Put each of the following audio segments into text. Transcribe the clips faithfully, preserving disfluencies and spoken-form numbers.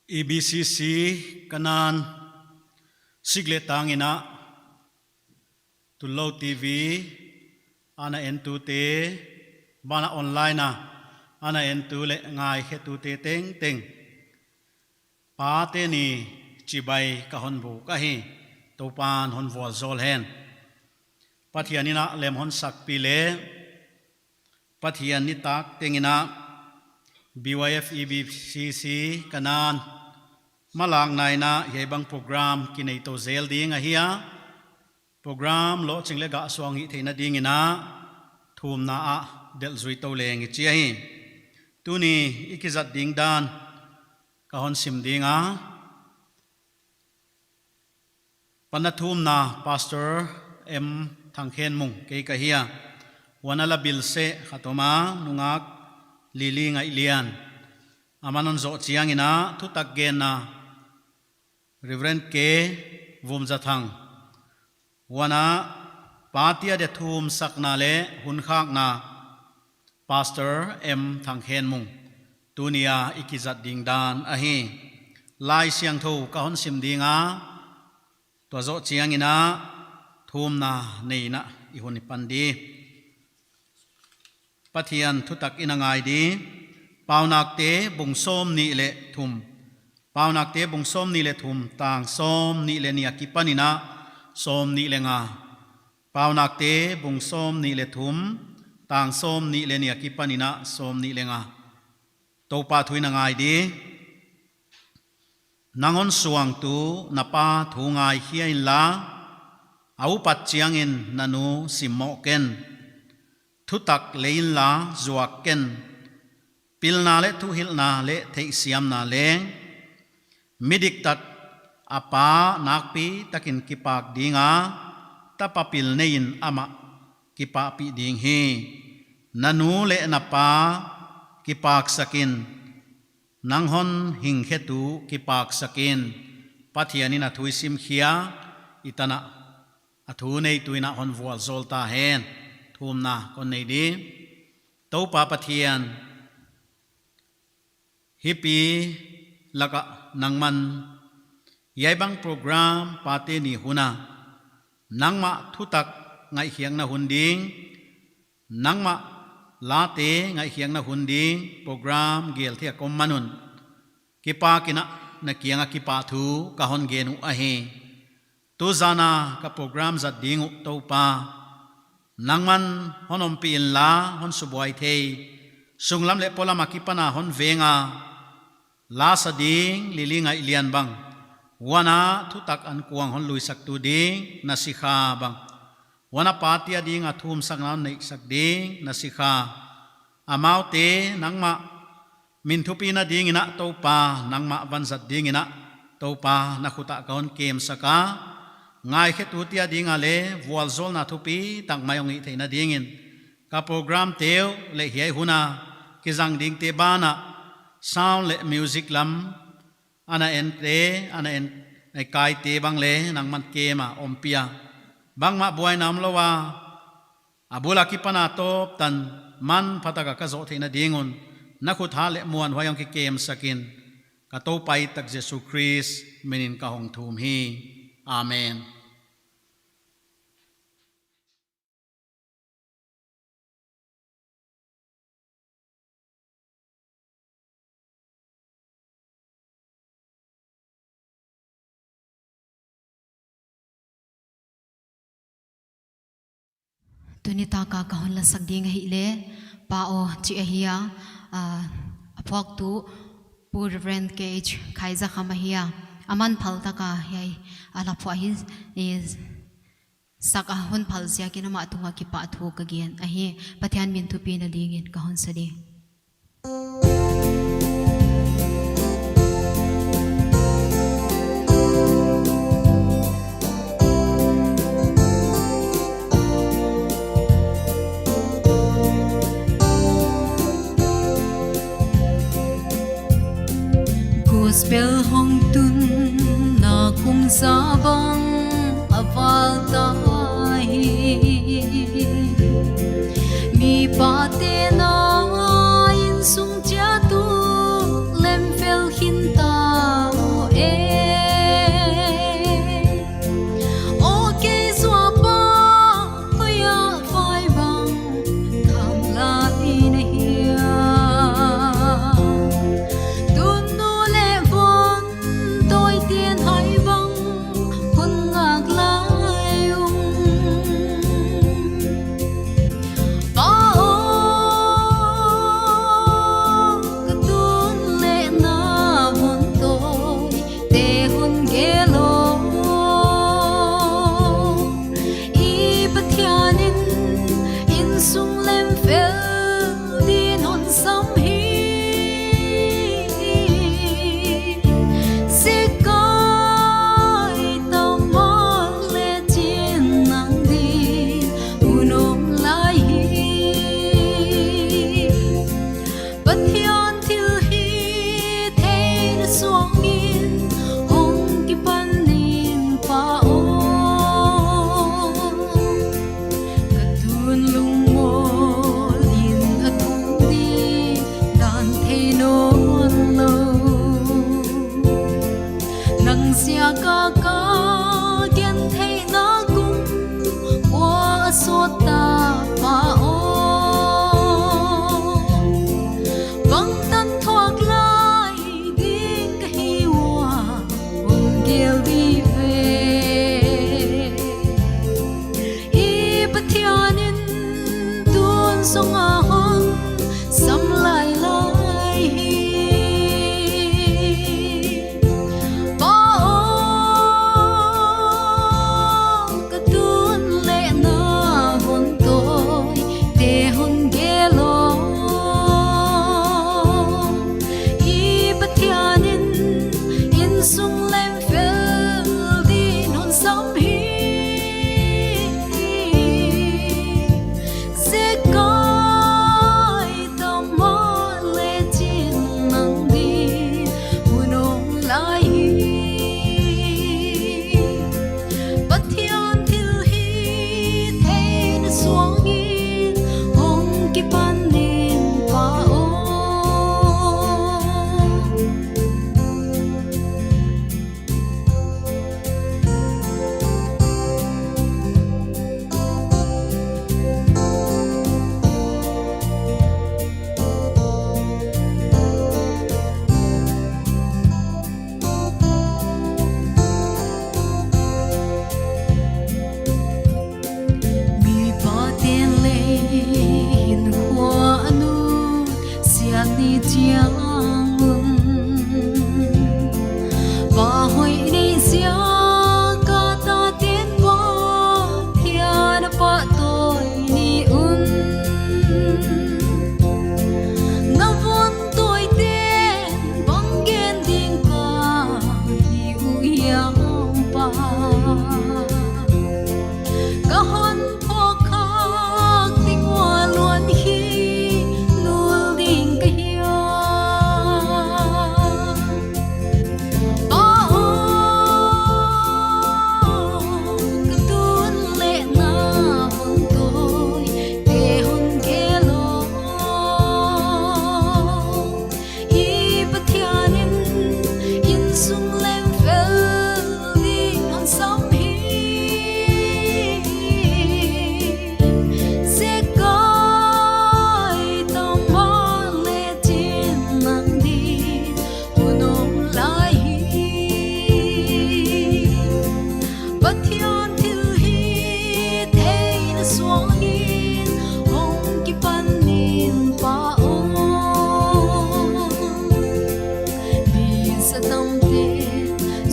E B C C Kanaan sik leh tang in a, tulou T V ana entute, banah online a ana entu leh ngaikhetute tengteng, Pate ni chibai ka hon buk ahi. Toupa'n hon vualzawl hen. Pathian in a lem hon sakpih leh, Pathian nitak teng in a, B Y F E B C C Kanaan malakna in a hiai bang program kinei tou zel ding ahi a, program lohching leh gahsuang hih theihna ding in a, thumna ah delh zui tou leng i chi ahi. Tuni i kizat ding dan ka hon sim ding a, pan a thumna Pastor M Thangkhenmung kei ka hi a, huan a la bilse khat om a, nungak Lily Ngaihlian, aman hon zoh chiang in a, thutak genna Reverend K Vumzathang, huan a pate a dia thumsakna leh hunkhakna Pastor M Thangkhenmung, tuni a i kizat ding dan ahi. Laisiangthou ka hon sim ding a, tua zoh chiang in a, thumna nei in a i hun i pan di. Pathian thutak i na ngai di. Paunakte bung sawmnih leh thum. Paunakte bung sawmnih leh thum, tang sawmnih leh nih a kipan in a sawmnih leh nga. Paunakte bung sawmnih leh thum, tang sawmnih leh nih a kipan in a sawmnih leh nga. Toupa thu i na ngai di. Nang hon suangtu na pa thu ngaikhia inla, a upat chiangin na nu simmoh ken. Thutak lei inla zuak ken. Pilna leh thuhilhna leh theihsiamna leng, midiktat a pa nakpitakin kipak ding a, tapa pil nei in amah kipahpih ding hi. Na nu leh na pa kipaksak in, nang hon hingkhetu kipaksak in. Pathian in a thu i simkhia, i tan a a thu neitu in a hon vualzawl ta hen. Thumna kon nei di. Toupa Pathian, hipi lak ah nangman hiai bang program Pate ni hun a, nangmah thutak ngaihkhiakna hun ding, nangmah late ngaihkhiakna hun ding program gel theih a ka om man un, kipak in a na kiang a kipahthu ka hon gen uh ahi. Tu zan a ka program zat ding uh Toupa, nangman hon ompih inla hon subuai thei, sunglam leh polam a kipan a hon veng a, la sa ding Lily Ngaihlian bang, huan a thutak ankuang hon luisaktu ding na sikha bang, huan a pate a ding a thumsakna hon neihsak ding na sikha, amaute nangmah min thupina ding in a Toupa, nangmah vanzat ding in a Toupa, na khut ah ka hon kemsak a, ngaikhetute a ding a leh vualzawlna thupitak mai hong hih theihna ding in, ka program te uh leh hiai hun a kizang dingte banah sound leh music lam ana ente, ana en, a kaite bang leh nangman kem a ompih a, bangmah buaina omlou a, a bul a kipan a tawp tan manphatak a ka zoh theihna ding un, na khut hat leh muanhuai hong kikemsak in, ka Toupa i tak Jesu Khrist min in ka hong thum hi. Amen. Tuni tak a ka hon lasak ding ahihleh, Pa aw chih ahi a, ah, a phuaktu Pu Reverend K H Khaizakham ahi a, aman phaltak a hiai a la phuah hi, eh, sak a hon phal ziakin amah tungah kipahthu ka gen ahi. Pathian min thupina dingin ka hon sa di. Gospel hong tunna kum za bang a val ta hi. Mipate na innsung chiat uh lemfel khin ta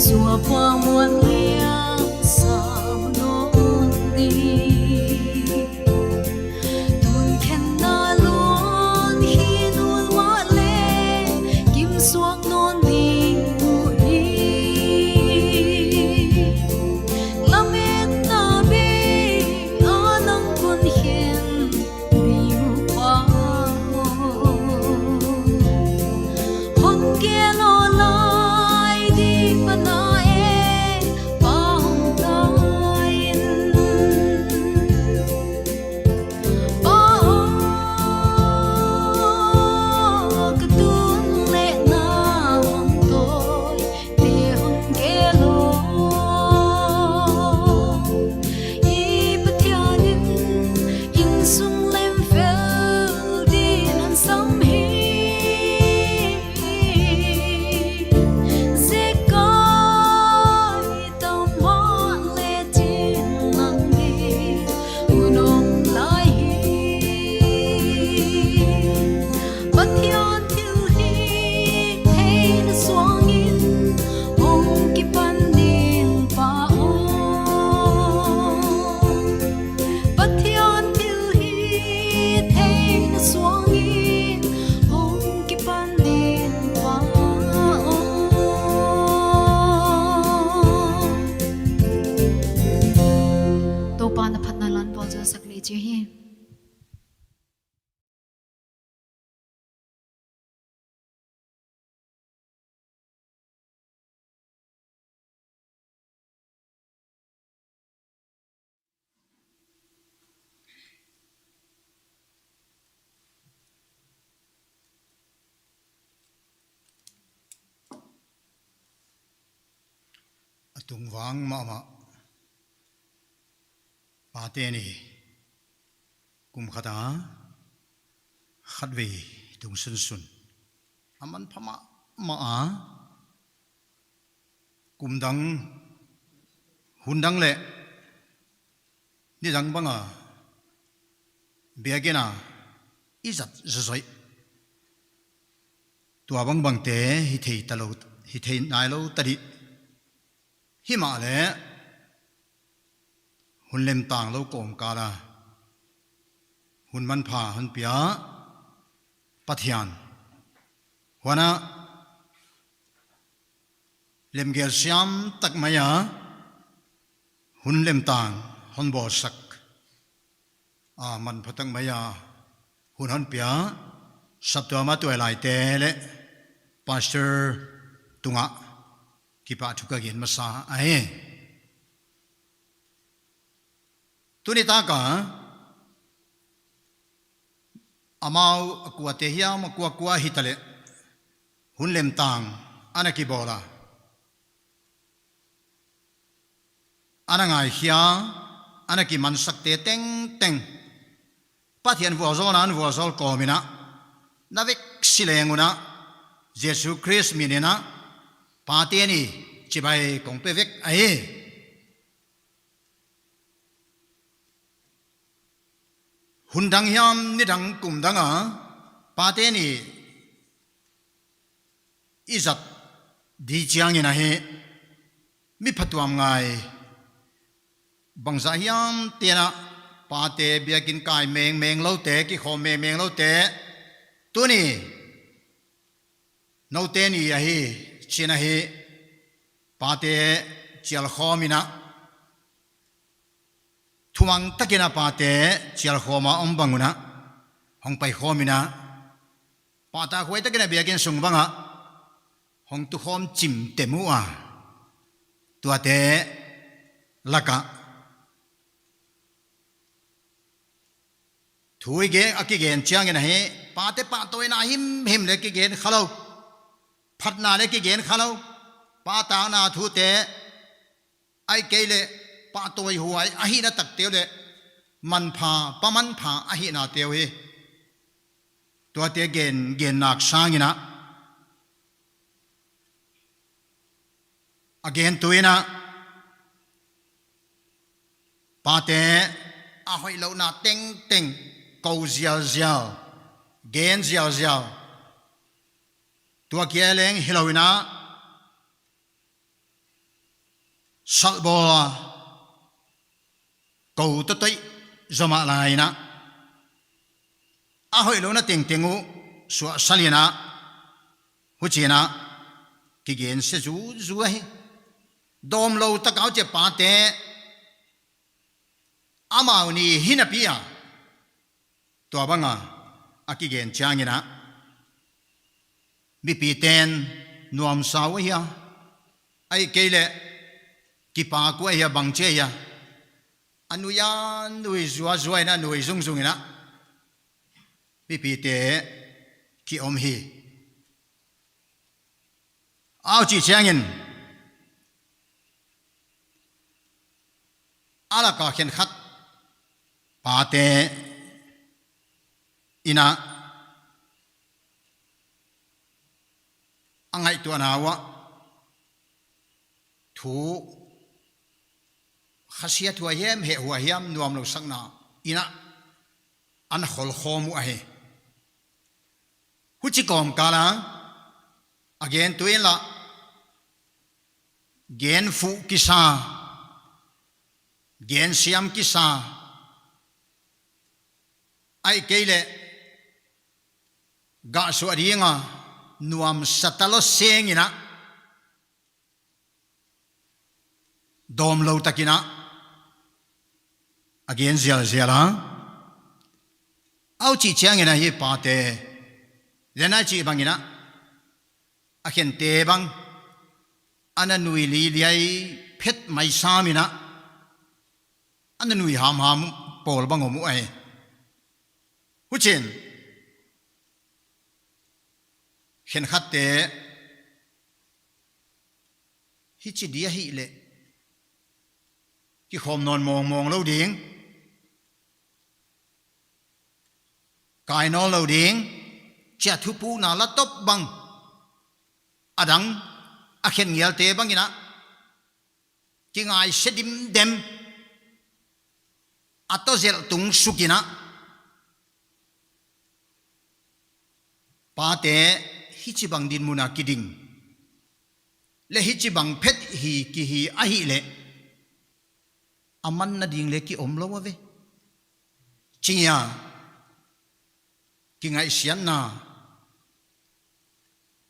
Suapa muan liang sam nawn di. Tun khen na luan hi nul mah leh, kim suak nawn di uh hi. Lametna bei a nang kon khen di uh pa aw. Hon gel aw lai di pa na e, pa hong tai in. Pa aw, ka tun leh na hong tawi te hong gel aw. I Pathian in innsung lem fel din hon sam hi. Zekai tam mah leh chin lang di hun om lai hi. Pathian thilhihtheihna suangin hong kipan ding pa aw. Pathian thilhihtheihna suangin hong kipan ding pa aw. Toupa na phatna lan bawl zou sak leh chi hi. A tungvang mahmah, Pate Ni kum khat a khatvei tung sunsun a manpha mahmah a, kum dang, hun dang leh nidang bang a biakinn a i zat zozoih, tua bangbangte hi thei talou, hi thei nailou ta di. Himahleh hun lemtang lou kawmkal a hun manpha hon pia Pathian, huan a lemgel siam tak mai a hun lemtang hon bawlsak a, manpha tak mai a hun hon pia saptuam a tuailaite leh pastor tungah kipahthu ka gen masa ahi. Tuni tak a amau a kuate hiam, a kuakua hitaleh, hun lemtang ana kibawl a, ana ngaikhia, ana kimansakte tengteng Pathian vualzawlna hon vualzawl kawm in a, na vek si leng un a, Jesu Khrist min in a Pate Ni chibai kong pe vek ahi. Hun dang hiam, nidang, kum dang a Pate Ni i zat di chiangin ahi, mi phatuam ngai bangzah hiam te'n a, pate biakinn kai mengmeng loute, kikhawm mengmeng loute, tuni noute ni ahi chi'n ahi, pate chialkhawm in a, thumang takin a pate chialkhawm a om bang un a, hong paikhawm in a, pahtakhuai takin a biakinn sung bang ah hong tukhawm chimtem ua, tuate lak ah thu i gen, a kigen chiangin ahi, pate pahtawina himhim leh kigen khalou, phatna leh kigen khalou, pahtakna thute, ahihkeileh pahtawihuai ahihna takte uh leh manpha, pa manpha ahihnate uh hi tuate gen, gen nak sangin a, a gen tuin a, pate a hoihlouhna tengteng kou zialzial, gen zialzial, tua kia leng hilou in a, Salbawl a, kou toh toih zomah lai in a, a hoihlouhna tengteng uh suahsal in a, huchiin a kigensia zuzu ahi. Dawmlou tak a huchi pate, amau ni hinapi a, tuabang a a kigen chiangin a, mipite'n nuamsa uh ahia, ahihkeileh kipak uh ahia, bangchi ahia, a nui a nui zuazua in a, nui zungzung in a mipite ki om hi. Huchi chiangin, a lak a khenkhat pate in a, a ngaihtuahna uah thu khasia thu a hiam, hehhua hiam, nuamlou sakna in a, ana kholkhawm uh ahi. Huchi kawmkal a, a gen tuin la, gen fuh kisa, gen siam kisa, ahihkeileh gah suah ding a nuamsa talou seng in a, dawmlou tak in a, a gen zialzial a. Huchi chiangin a hi pate, leh na chih bang in a, a khente bang, ana nui liliai phet mai sam in a, ana nui hamham pawl bang om uh ahi. Huchiin, khenkhatte, hichi dia hileh kikhawm nawn mawngmawng lou ding, kai nawn lou ding, chia thupukna la top bang, a dang, a khen ngelte bang in a, kingaihsia dimdem, a tawzelh tung suk in a, pate hichibang dinmun a kiding leh hichibang phet hi kihi ahihleh, a manna ding leh ki omlou a ve, chi a kingaihsiatna,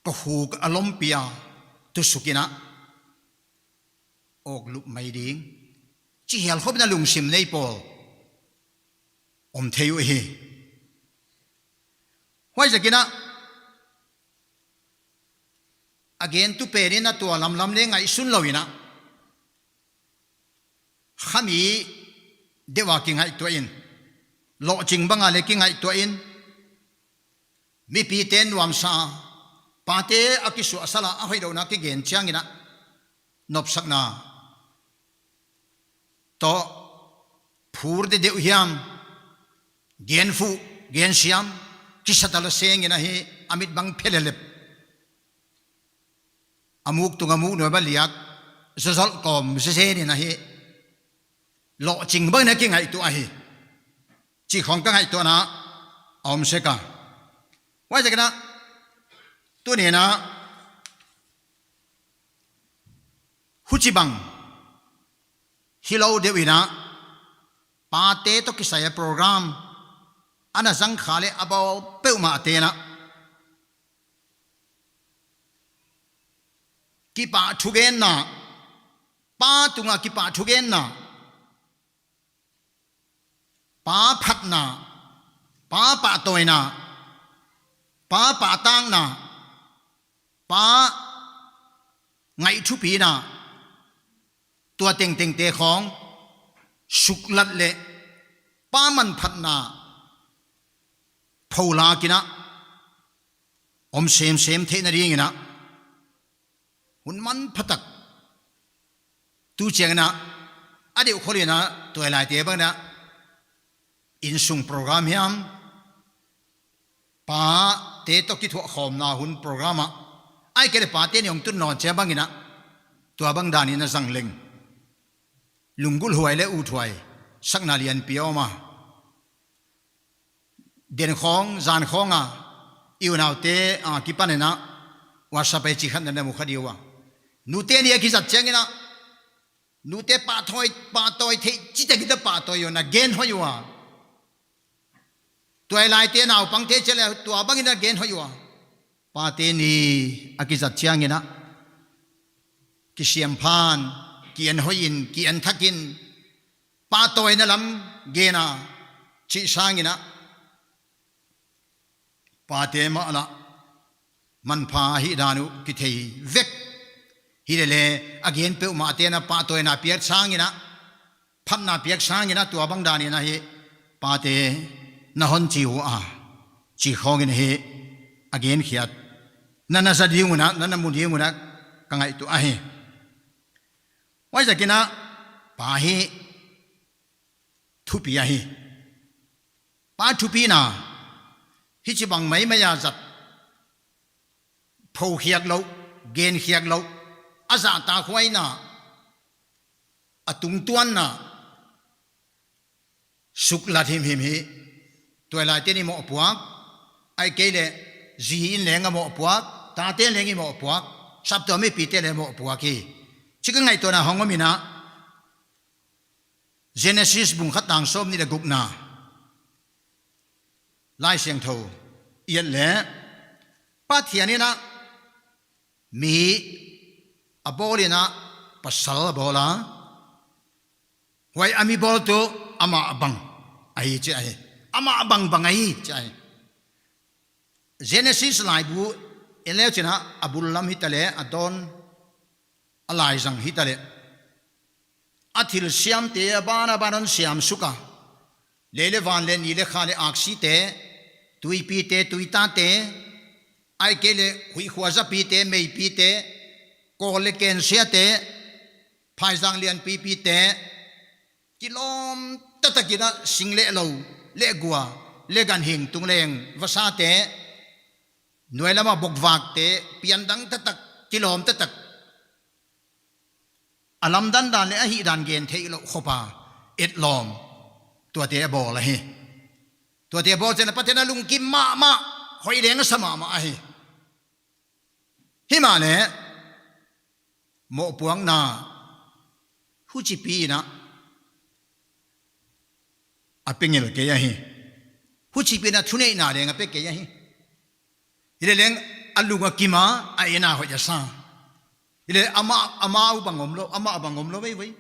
kokhuk a lompi a tusuk in a, awk lup mai ding, chi hial khop in a lungsim nei pawl om thei uhi. Huaiziakin a, a gentu pen in a tua lamlam leh ngaihsun lou in a, khami deuh a kingaihtuah in, lohching bang a leh kingaihtuah in, mipite nuamsa, pate a kisuahsal a, a hoihlouhna kigen chiangin a, nopsakna toh phur deuhdeuh hiam, gen fuh, gen siam kisa talou seng in a hi, a mit bang phelelep, a muk tung a muk nuai bang liak, zozolh kawm zezen in a hi, lohching bang in a kingaihtuah ahi, chi khong ka ngaihtuahna a om sek a. Huaiziakin a, tuni'n a, huchibang hilou deuh in a, pate toh kisai a program ana zang kha leh a bawl peuhmah te'n a, kipahthugenna, pa tung a kipahthugenna, pa phatna, pa pahtawina, pa pahtakna, pa ngaih thupina, tua tengtengte khong suklat leh pa manphatna pholak in a, om semsem theihna ding in a, hun manphatak, tu chiangin a, a deuh khol in a, tuailaite bang in a, innsung program hiam, pate toh kithuahkhawmna hun program a, ahihkeileh pate ni hong tun nawn chiang bang in a, tuabang dan in a zang leng, lunggulh huai leh uthuai sakna lianpi a om a. Den khong, zan khong a, i unaute a kipan in a, WhatsApp a i chi khat na na mu kha di ua, nute ni a kizat chiangin a, Nute pahtawi, pahtawi theih chih tak in a pahtawi ua, na gen hoih ua. Tuailaite naupangte chih leh tua bangin a gen hoih ua. Pate ni a kizat chiangin a, kisiamphan, ki-en hoihin, ki-en thakin, pahtawina lam gen a, chih sangin a, pate mah lah manpha hihdan uh kithei vek. Hilele, a gen peuhmah te'n a pahtawina piak sangin a, phatna piak sangin a, tua bang danin ahi, pate na hon chi ua, chi khawngin hi a genkhiat. Na na za ding un a, na na mu ding un a, ka ngaihtuah ahi. Huaiziakin a, pa hi thupi ahi. Pa thupina, hichibang maimai a zat, phokhiak lou, genkhiak lou, a zahtakhuaina, a tungtuanna, suklat himhim hi, tuailaite'n i mohpuak, ahihkeileh zi in leng a mohpuak, tate'n leng i mohpuak, saptuam mipite'n leng mohpuak hi. Chih ka ngaihtuahna hong om in a, Genesis bung khat tang sawmnih leh gukna, Laisiangthou i et leh, Pathian in a mi a bawl in a, pasal a bawl a, huai a mi bawl tuh amah bang ahi chi ahi. Amah bangbang ahi chi ahi. Genesis laibu en leu chin a, a bul lam hitaleh, a dawn, a laizang hitaleh, a thilsiamte a ban a ban hon siam suk a, lei leh van leh ni leh kha leh aksite, tuipite, tuitate, ahihkeileh huihkhuazapite, meipite, kawl leh kensiate, phaizang lianpipite, kilawm taktak in a, sing leh lou, leh gua, leh ganhing, tungleng vasate, nuai lam a bokvakte, piandang taktak, kilawm taktak, a lamdandan leh a hihdan gen theihlouh khop a, etlawm, tuate a bawl ahi. Tuate a bawl chiangin a Pathian a lungkim mahmah, hoih leng a sa mahmah ahi. Himahleh, mohpuakna, huchipi in a, a pe ngel kei ahi. Huchipi in a thuneihna leng a pe kei ahi. Hileleng, a lung a kim a, a en a hoih a sa. Hileh amah, amah bang omlou, amah bang omlou veve.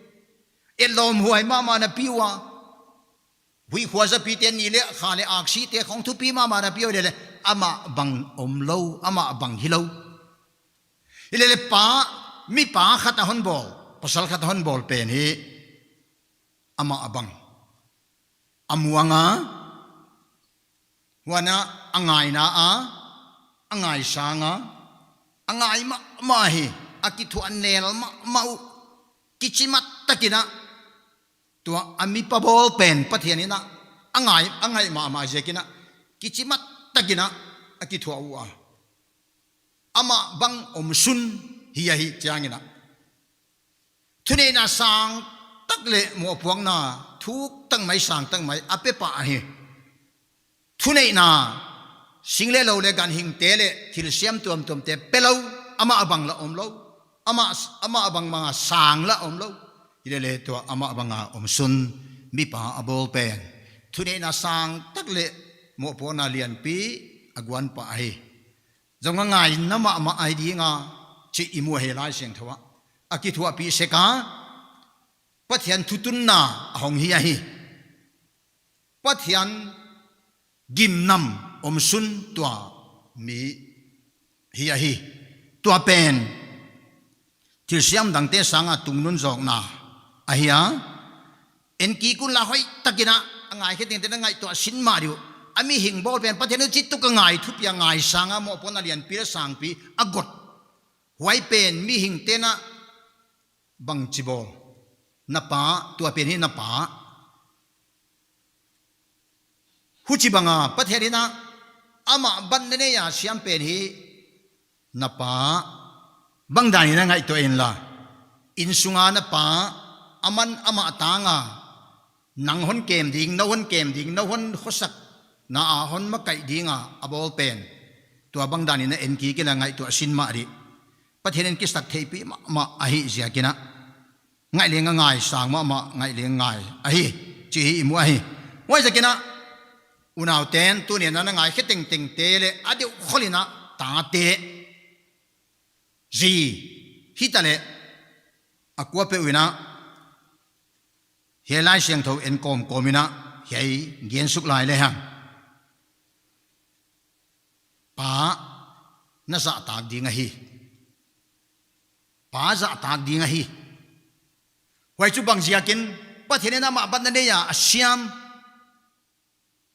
Etlawmhuai mahmah napi ua, huihkhuazapite, ni leh kha leh aksite khong thupi mahmah napi ua, hileleh amah bang omlou, amah bang hilou. Hileleh pa, mipa khat a hon bawl, pasal khat a hon bawl pen hi, amah bang, a muang a, huan a, a ngaina a, a ngaisang a, a ngai mahmah hi, a kithuah nel mahmah uh, kichimat tak in a, tua a mipa bawl pen Pathian in a, a ngai, a ngaih mahmah ziakin a, kichimat tak in a, a kithuah ua, amah bang omsun hi ahi chiangin a, thuneihna sang tak leh mohpuakna thuk tak mai, sang tak mai a pe pah ahi. Thuneihna, sing leh lou leh ganhingte leh thilsiam tuamtuamte pelou, amah bang lah omlou, amah, amah bang bang a sang lah omlou. Hileleh tua amah bang a omsun mipa a bawl pen, thuneihna sang tak leh mohpuakna lianpi a guan pah ahi. Zong a ngaina mahmah ahi ding a, chih i mu ahi Laisiangthou ah. A kithuahpih sek a, Pathian thutunna a hong hi ahi. Pathian gimnam omsun tua mi hi ahi. Tua pen, thilsiam dangte sang a tungnun zawkna ahi a. En kik un la, hoih tak in a, a ngaikhe tengte na ngaihtuah sin mah di uh. A mihing bawl pen Pathian in chituk a ngai thupi a, ngaisang a, mohpuakna lianpi leh sangpi a got. Huai pen mihingte'n a bangchi bawl. Na pa, tua pen hi na pa. Huchibang a Pathian in a, amah ban na nei a siam pen hi na pa. Bang dan in a ngaihtuah inla, innsung a na pa, aman amah tang a, nang hon kem ding, nou hon kem ding, nou hon khosakna a hon makaih ding a a bawl pen, tua bang dan in a en kik in a, ngaihtuah sin mah di. Pathian in kisaktheihpih mahmah ahih ziakin a, Ngaih leng a ngai sang mahmah, ngaih leng ngai ahi, chih i mu ahi. Huaiziakin a, unauten tuni'n a na ngaikhe tengtengte leh a deuh khol in a tate, zi, hitaleh a kuapeuh in a, hiai Laisiangthou en kawmkawm in a, hiai gen suk lai lehang. Pa na zahtak ding ahi. Pa zahtak ding ahi. Huai chu bangziakin, Pathian in amah batna nei a a siam.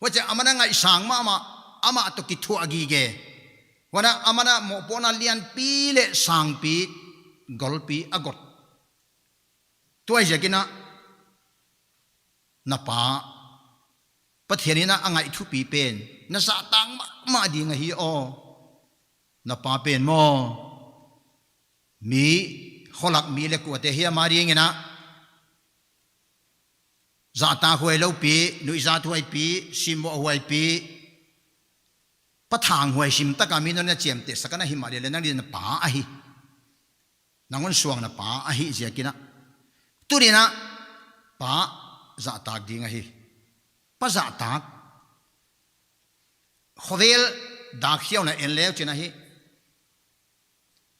Huchiin aman a ngaihsang mahmah, amah toh kithuah gige. Huan a aman a mohpuakna lianpi leh sangpi, golpi a got. Huaiziakin a, na pa, Pathian in a a ngaih thupi pen, na zahtak mahmah ding ahi aw. Na pa pen maw, mi, kholak mi leh kuate hiam a dingin a, zahtakhuai loupi, nuihzathuaipi, simmohhuaipi, pathanghuai sim taka mi non a chiamtehsak a na hi mahleh leh nang dingin na pa ahi. Nang hon suang na pa ahihziakin a, tuni'n a, pa zahtak ding ahi. Pa zahtak. Khovel dak hiau na en leuchin ahi.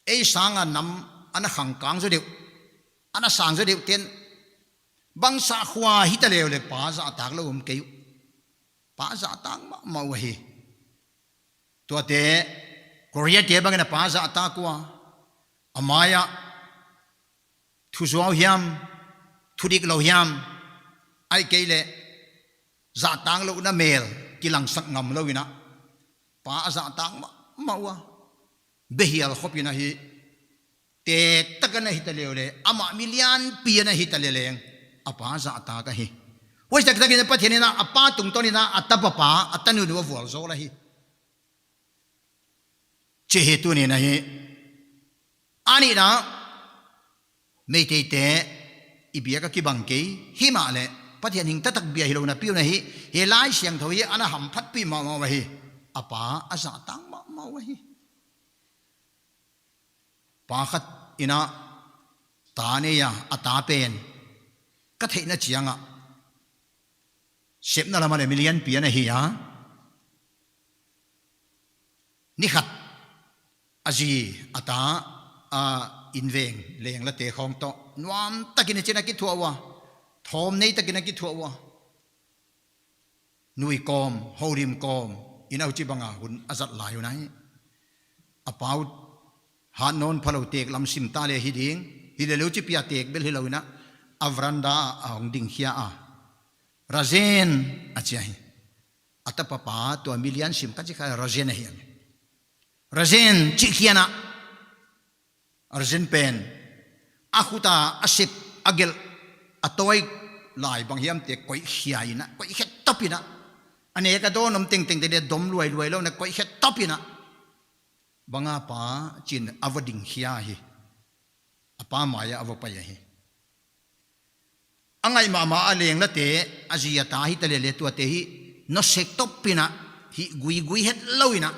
Ei sang a nam ana khangkang zaw deuh, ana sang zaw deuhte'n, bangzah khua hitaleh leh pa zahtak lou om kei uh. Pa zahtak mahmah uh ahi. Tuate, Koreate bangin a pa zahtak ua. A mai ah, thuzuau hiam, thudiklou hiam, ahihkeileh, zahtaklouhna mel, kilangsak ngamlou in a, pa a zahtak mahmah ua. Behial khop in a hi, tektak a na hitaleh leh, amah mi lianpi a na hitaleh leng, a pa zahtak ahi. Huai taktakin Pathian in a, a pa tungtawn in a, a tapa pa, a tanunu a vualzawl ahi. Chih hi tuni'n a hi. A nihna, Meiteite, i biak a kibang kei, himahleh, Pathian hing taktak bia hilou napi'n a hi, hiai Laisiangthou hi ana hamphatpih mahmah uh ahi. A pa a zahtak mahmah uh ahi. Pa khat in a ta nei a, a ta pen, ka theihna chiang a, sepna lam ah leh mi lianpi ana hi a. Ni khat, a zi, a ta, a inveng, lenglate khawng toh, nuamtakin a chin a kithuah ua, thawmnei takin a kithuah ua. Nui kawm, houlim kawm, in a huchibang a hun a zat lai un a hi. A pa uh, hat nawn phalou tek lam sim ta leh hi ding, hileh leh huchi pia tek bel hilou in a, a veranda ah a hong ding khia a. Rajen, a chi a hi. A tapa pa tua mi lian sim khat chi kha Rajen ahi a. Rajen chih khian a, Rajen pen, a khut a a sep, a gelh, a tawi lai bang hiamte koih khia in a, koih khe top in a. A nek a dawn om tengteng te leh dom luailuai lou in a koih khe top in a. Bang a pa chi'n a va ding khia hi. A pa mai ah a va pai a hi. A ngaih mahmah a lenglate, a zi a ta hitaleh leh tuate hi, nawsek top in a, hih guigui hetlou in a.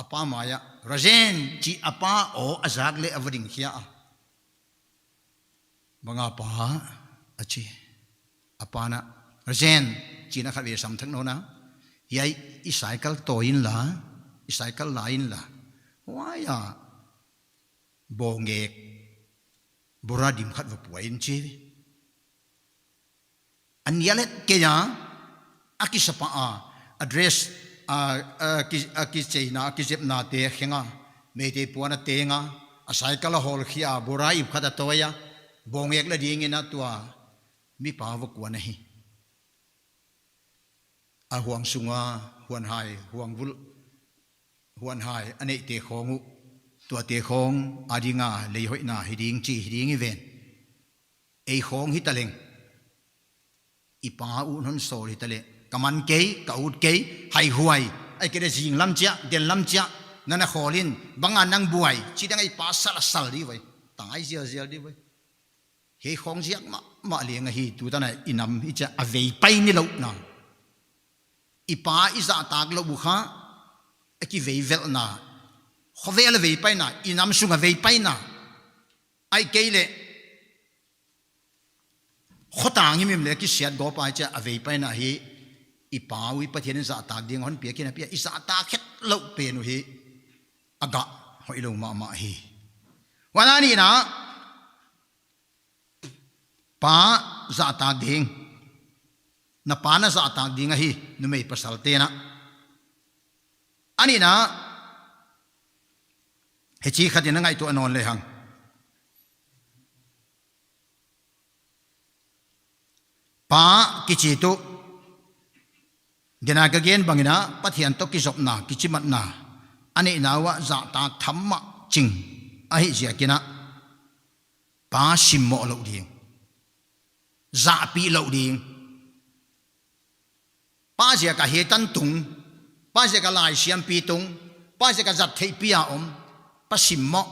A pa mai ah, Rajen, chi a pa aw a zak leh a va ding khia a. Bang a pa, a chi. A pa'n a, Rajen, chi'n a khatvei sam thak nawn a. Hiai, i cycle tawi inla, i cycle la inla. Huai ah, bawngek, bora dim khat va pua in chi. A nial het kei a, a kisapa a, a dress, a, a ki, a kicheina, a kizepnate kheng a, Meitei puan a teng a, a cycle a hawl khia a, bora ip khat a tawi a, bawngek la dingin a tua, mipa va kuan a hi. A huang sung a, huanhai, huang vulh, huanhai, a neihte khawng uh, tuate khawng, a ding a, lei hoihna, hi ding chi, hi ding i ven. Ei khawng hitaleng. I pa uh non sawl hitaleh. Ka man kei, ka ut kei, haihuai. Ahihkeileh zing lam chiah, den lam chiah. Na na khawl in, bang a nang buai. Chi dang ei pa sal a sal di vai. Tai zialzial di vai. Hiai khawng ziak mahmah leng ahi tutan a i nam i chia a veipai nilouhna. I pa i zahtak louh uh kha, a kiveivelhna. Khovel a veipaina, i nam sung a veipaina. Ahihkeileh, khotang himhim leh kisiat gawp a chia a vei paina hi, i pa uh i Pathian in zahtak ding hon piak in a pia, i zahtak khet louh pen uh hi a gah hoihlou mahmah hi. Huan a nihna, pa zahtak ding, na pa na zahtak ding ahi, numei pasalte'n a. A nihna, hichi khat in a ngaihtuah nawn lehang. Pa kichi tuh, gen a ka gen bangin a, Pathian toh kizopna, kichimatna, a neihna uah zahtak tham mah ching ahih ziakin a, pa simmoh louh ding, zahpih louh ding. Pa ziak a hetan tung, pa ziak a laisiampi tung, pa ziak a zat theihpih a om, pa simmoh.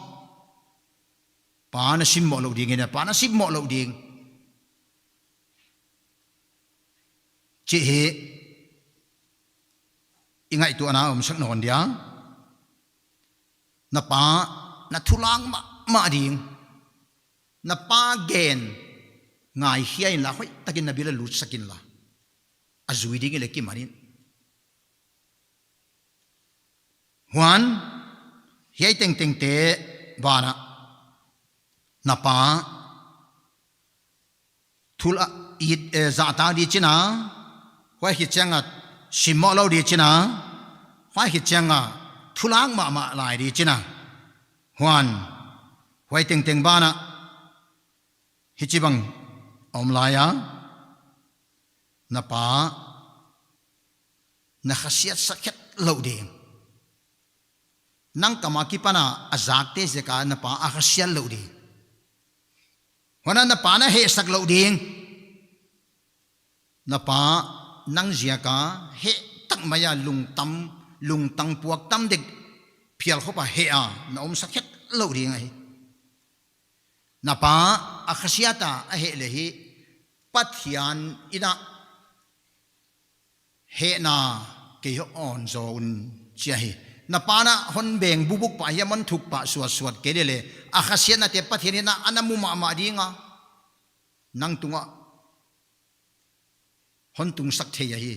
Pa na simmoh louh ding in a, pa na simmoh louh ding. Chih hi i ngaihtuahna omsak nawn dia. Na pa na thulang mahmah ding. Na pa gen ngaikhia inla, hoihtakin na bil ah lutsak inla, a zui ding i leh kiman in. Huan, hiai tengtengte banah, na pa thul a it, eh, zahtak di chin a, huai khit chiang a simmoh lou di chin a, huai khit chiang a thulang mahmah lai di chin a. Huan, huai tengteng banah, hichibang om lai a, na pa na khasiatsak khet louh ding. Nang kam akipan a a zakte ziak a na pa a khasiat louh ding. Huan a na pa na hehsak louh ding. Na pa nang ziak a heh tak mai a lungtam, lungtang puak tam dek phial khop a heh a na omsak khet louh ding ahi. Na pa a khasiat a a heh leh hi Pathian in a hehna kei hon awn zaw un chi ahi. Na pa na hon beng bubuk pah hiam, hon thuk pah suatsuat kei leh leh, a khasiatnate Pathian in a ana mu mahmah ding a, nang tungah hon tungsak thei ahi.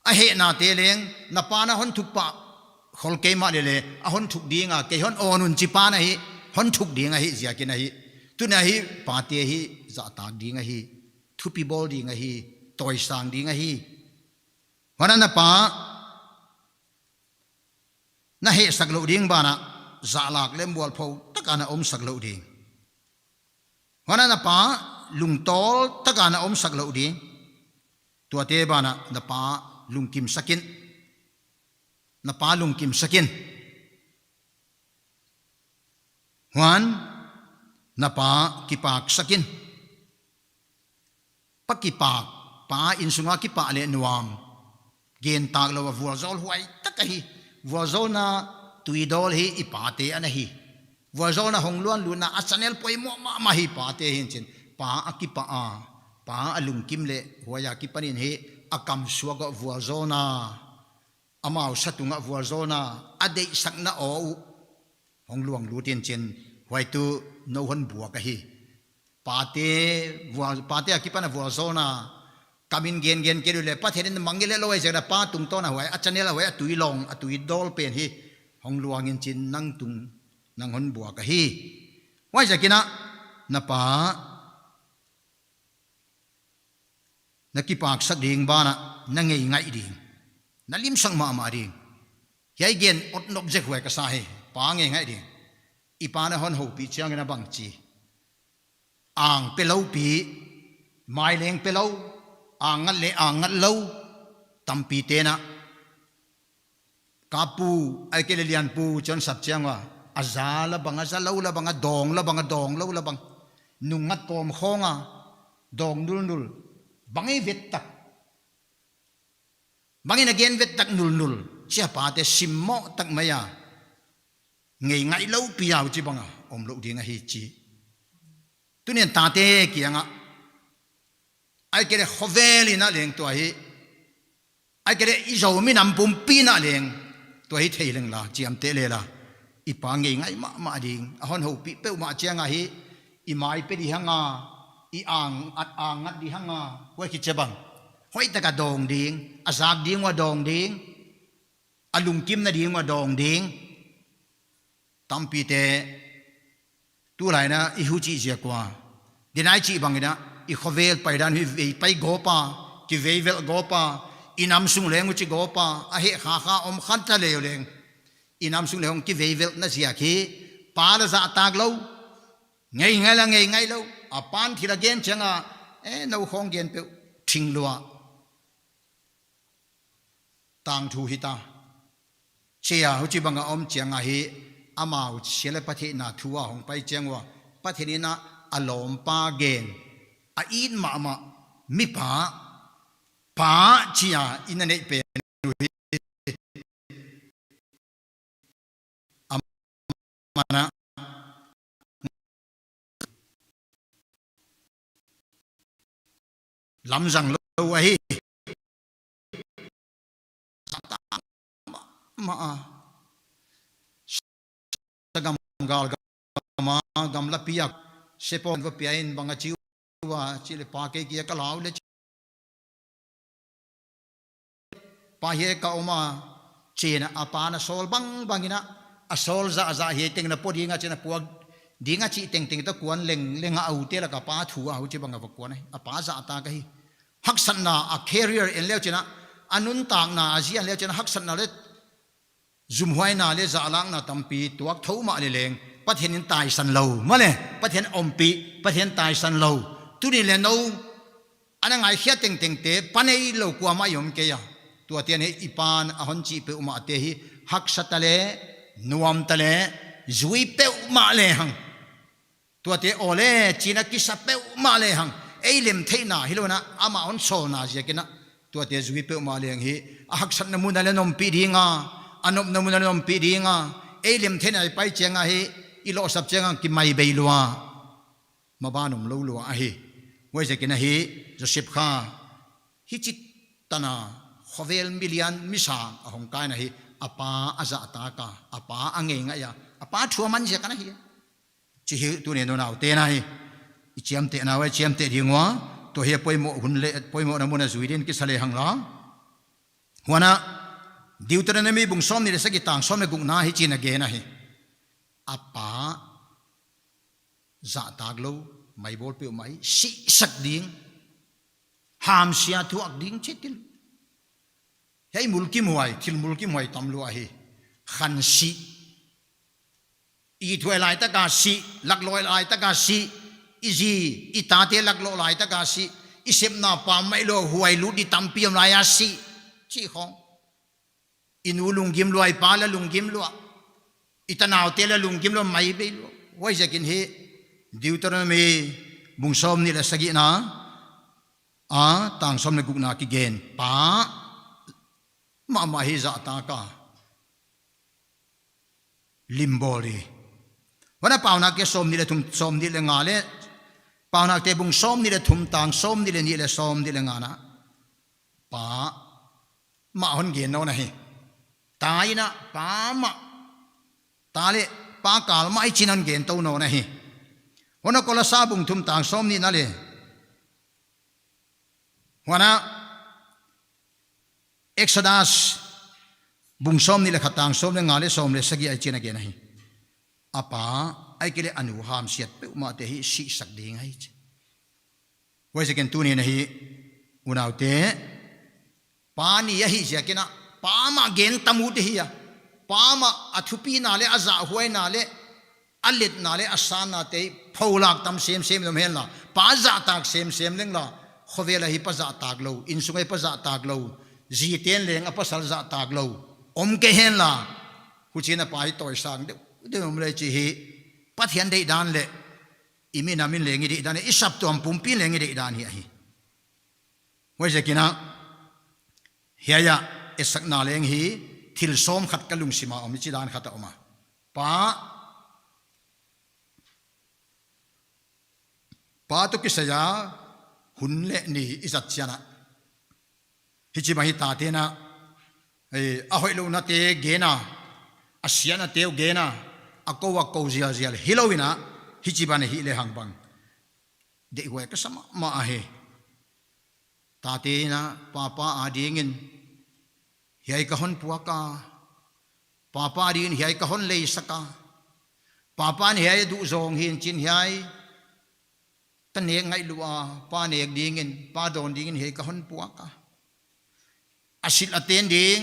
A hehnate leng, na pa na hon thuk pah khol kei mah leh leh, a hon thuk ding a, kei hon awn un chi pa na hi, hon thuk ding ahi ziakin ahi. Tuni a hi, pate hi, zahtak ding ahi. Thupi bawl ding ahi. Tawisang ding ahi. Huan a na pa na hehsak louh ding banah, zahlak leh mualpho tak a na omsak louh ding. Huan a na pa lungtawl tak a na omsak louh ding. Tuate banah na pa lungkimsak in. Na pa lungkimsak in. Huan, na pa kipaksak in. Pa kipak, pa innsung a kipak leh nuam. Gentak lou a vualzawl huai tak ahi. Vualzawlna tuidawl hi i pate ana hi. Vualzawlna hong luanlutna a channel poimoh mahmah hi pate hi'n chin. Pa a kipak a, pa a lungkim leh huai akipanin hi a kam suak a vualzawlna, amau sa tung a vualzawlna, a deihsakna aw uh hong luang lut in chin, huai tuh nou hon buak ahi. Pate, vual, pate akipan a vualzawlna, kam in gengen kei leh leh, Pathian in mang nge leh lou ahi ziak a pa tungtawn a huai, a channel a huai, a tuilawng, a tuidawl pen hi hong luang in chin nang tung, nang hon buak ahi. Huaiziakin a, na pa na kipaksak ding banah, na ngeingaih ding. Na limsak mahmah ding. Hiai gen otnop zek huai ka sa hi, pa ngeingaih ding. I pa na hon houpih chiangin a bang chi. Ang pe lou pi, mai leng pe lou, ang ngat leh ang ngat lou, tampite'n a. Ka pu, ahihkeileh lianpu chih hon sap chiang ua, a za la bang, a za lou la bang, a dawng la bang, a dawng lou la bang. Nungngat kawm khawng a, dawng nulnul. Bang i vet tak. Bang in a gen vet tak nulnul. Chia pate simmoh tak mai a. Ngeingaih lou pi a huchibang a om lou ding ahi chi. Tuni'n tate kiang a, ahihkeileh khovel in a leng tua hi, ahihkeileh i Zomi nam pumpi in a leng tua hi thei leng la, chiamteh leh la. I pa ngeingaih mahmah ding, a hon houpih peuhmah chiang a hi, i mai pe di hang a, i ang, at ang ngat di hang a, huai khit chiang bang. Hoihtak a dawng ding, a zak ding ua dawng ding, a lungkimna ding ua dawng ding. Tampite, tulai in i huchi ziak ua. Denai chih bang in, i khovel paidan hi vei pai gawp a, kiveivelh gawp a, i nam sung leng huchi gawp a, a heh khakha om kha ta leh leng. I nam sung leng hong kiveivelhna ziak hi, pa la zahtak lou. Ngei ngai la ngei ngai lou. A pan thil a gen chiang a, eh, nou khawng gen peuh, thing lua. Tangthu hita. Chia, huchibang a om chiang a hi, amau sia leh Pathian a thu a hong pai chiang ua, Pathian in a lawmpa gen. A it mahmah, mipa, pa chia in a neih pen uh hi. Amah in a lamzang lou ahi. Mah a. Sa gam gal gam a, gamla piak. Sepon va pia in bang a chi ua, chi leh pa kei kia ka lau leh chi. Pa hiai ka om a, chi'n a pa na sawl bangbang in a, a sawl zahzah hiai teng na pua ding a, chi'n a puak ding a chih tengteng ta kuan leng, leng a, a u te lak a pa thu a, huchibang a va kuan ahi, a pa zahtak ahi. Haksatna a career en leh chi'n a, a nuntakna a zi en leh chi'n a, haksatna leh zumhuaina leh zahlakna tampi tuak thou mah leh leng, Pathian in taisan lou. Mahleh, Pathian ompih, Pathian taisan lou. Tuni leh nou, ana ngaikhiat tengtengte, pa neilou kuamah i om kei a. Tuate ahi i pa'n a hon chih peuhmahte hi, haksa ta leh, nuam ta leh, zui peuhmah lehang. Tuate aw leh, chi'n a kisa peuhmah lehang. Ei lemtheihna, hilou in a, amah hon sawlna ziak in a. Tuate zui peuhmah lehang hi. A haksatna mun a leh na ompih ding a. A nopna mun a leh na ompih ding a. Ei lemtheihna i pai chiang a hi. I lohsap chiang a kimai bei lua. Maban om lou lua ahi. Huaiziak in a hi, Joseph kha. Hichi tan a, khovel milian misang a hong kai in a hi. A pa a zahtak a. A pa a ngei ngai a. A pa thu a man ziak in a hi. Chi hi tuni in unaute na hi. I chiamtehna ua, i chiamteh ding ua. Tua hi a poimoh hun leh, poimohna mun a zui din kisa lehang la. Huan a, Deuteronomy bung sawmnih leh sagih tang sawm leh gukna hichi'n a gen ahi. A pa zahtak lou, mai bawl peuhmah hi, sihsak ding. Hamsia thuak ding chi til. Hiai mulkimhuai, thil mulkimhuai tam lua ahi. Khan si. I thuai lai tak a si, laklawh lai tak a si, i zi, i tate laklawh lai tak a si, i sepna pammaih lou huai lut di tampi om lai a si, chih khawng. I nu lunggim lua, i pa leh lunggim lua, i tanaute leh lunggim lua, mai bei lua. Huaiziak in hi, Deuteronomy bung sawmnih leh sagihna, a, tang sawm leh gukna kigen, pa mahmah hi zahtak a. Lim bawl hi. Huan a Paunakte sawmnih leh thum, sawmnih leh nga leh, Paunakte bung sawmnih leh thum tang sawmnih leh nih leh sawmnih leh nga na. Pa mah hon gen nawn ahi. Ta in a pa mah. Ta leh pa kal mah i chi'n hon gen tou nawn ahi. Huan a Kolosa bung thum tang sawmnihna leh. Huan a Exodus bung sawmnih leh khat tang sawm leh nga leh sawm leh sagih ah hichi'n a gen ahi. A pa, ahihkeileh a nu hamsiat peuhmahte hi sihsak ding ahi chi. Huaiziak in tuni in a hi unaute. Pa ni ahih ziak in a, pa mah gen tam ut hi a. Pa mah a thupina leh a zahhuaina leh a letna leh a sannate pholak tam semsem lou hen la, pa zahtak semsem leng la, khovel a hi pa zahtak lou, innsung a hi pa zahtak lou, zite'n leng a pasal zahtak lou om kei hen la, huchi'n a pa hi tawisang deuh, deuh om leh chi hi, Pathian deihdan leh, i minam in leng i deihdan leh, i saptuam pumpi leng i deihdan hi ahi. Huaiziak in a, hiai a, etsakna leng hi, thil sawm khat ka lungsim a om, hichi dan khat a om a. Pa, pa toh kisai a, hun leh ni i zat chiang a. Hichibang hi tate'n a, eh, a hoihlouhnate gen a, a siatnate uh gen a, a kou a kou zialzial hilou in a, hichibang hi lehang bang. deihhuai ka sa mahmah ahi. Tate in a, papa adingin hiai ka hon puak a, papa adingin hiai ka hon leisak a, papa in hiai duh zawng hi'n chi'n hiai ka nek ngaihlu a, pa nek dingin, pa dawn dingin hiai ka hon puak a. A silh a ten ding,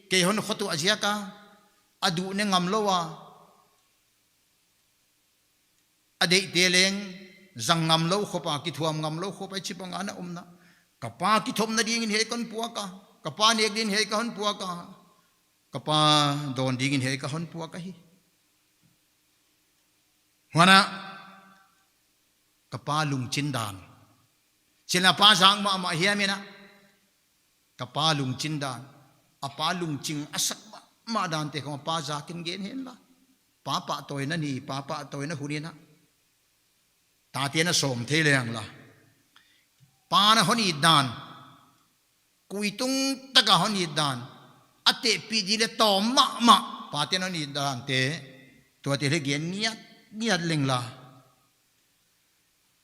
kei hon khotuah ziak a, a duh ne ngam lou a, a deihte leng zang ngam lou khop a, kithuam ngam lou khop a, hichibang a na omna. Ka pa kithopna dingin hiai ka hon puak a, ka pa nek dingin hiai ka hon puak a, ka pa dawn dingin hiai ka hon puak ahi. Huan a, ka pa lungchin dan. Chi'n a pa zak mahmah hiam in a, ka pa lungchin dan. A pa lungching a sak mahmah dante khong a pa zakin gen hen la. Pa pahtawina ni, pa pahtawina hun in a, tate'n a sawm thei leng la. Pa'n a hon it dan, kuitung taka hon it dan, a tehpih di leh tawm mahmah, pate'n a hon it dante, tuate leng gen ngiat, ngiat leng la.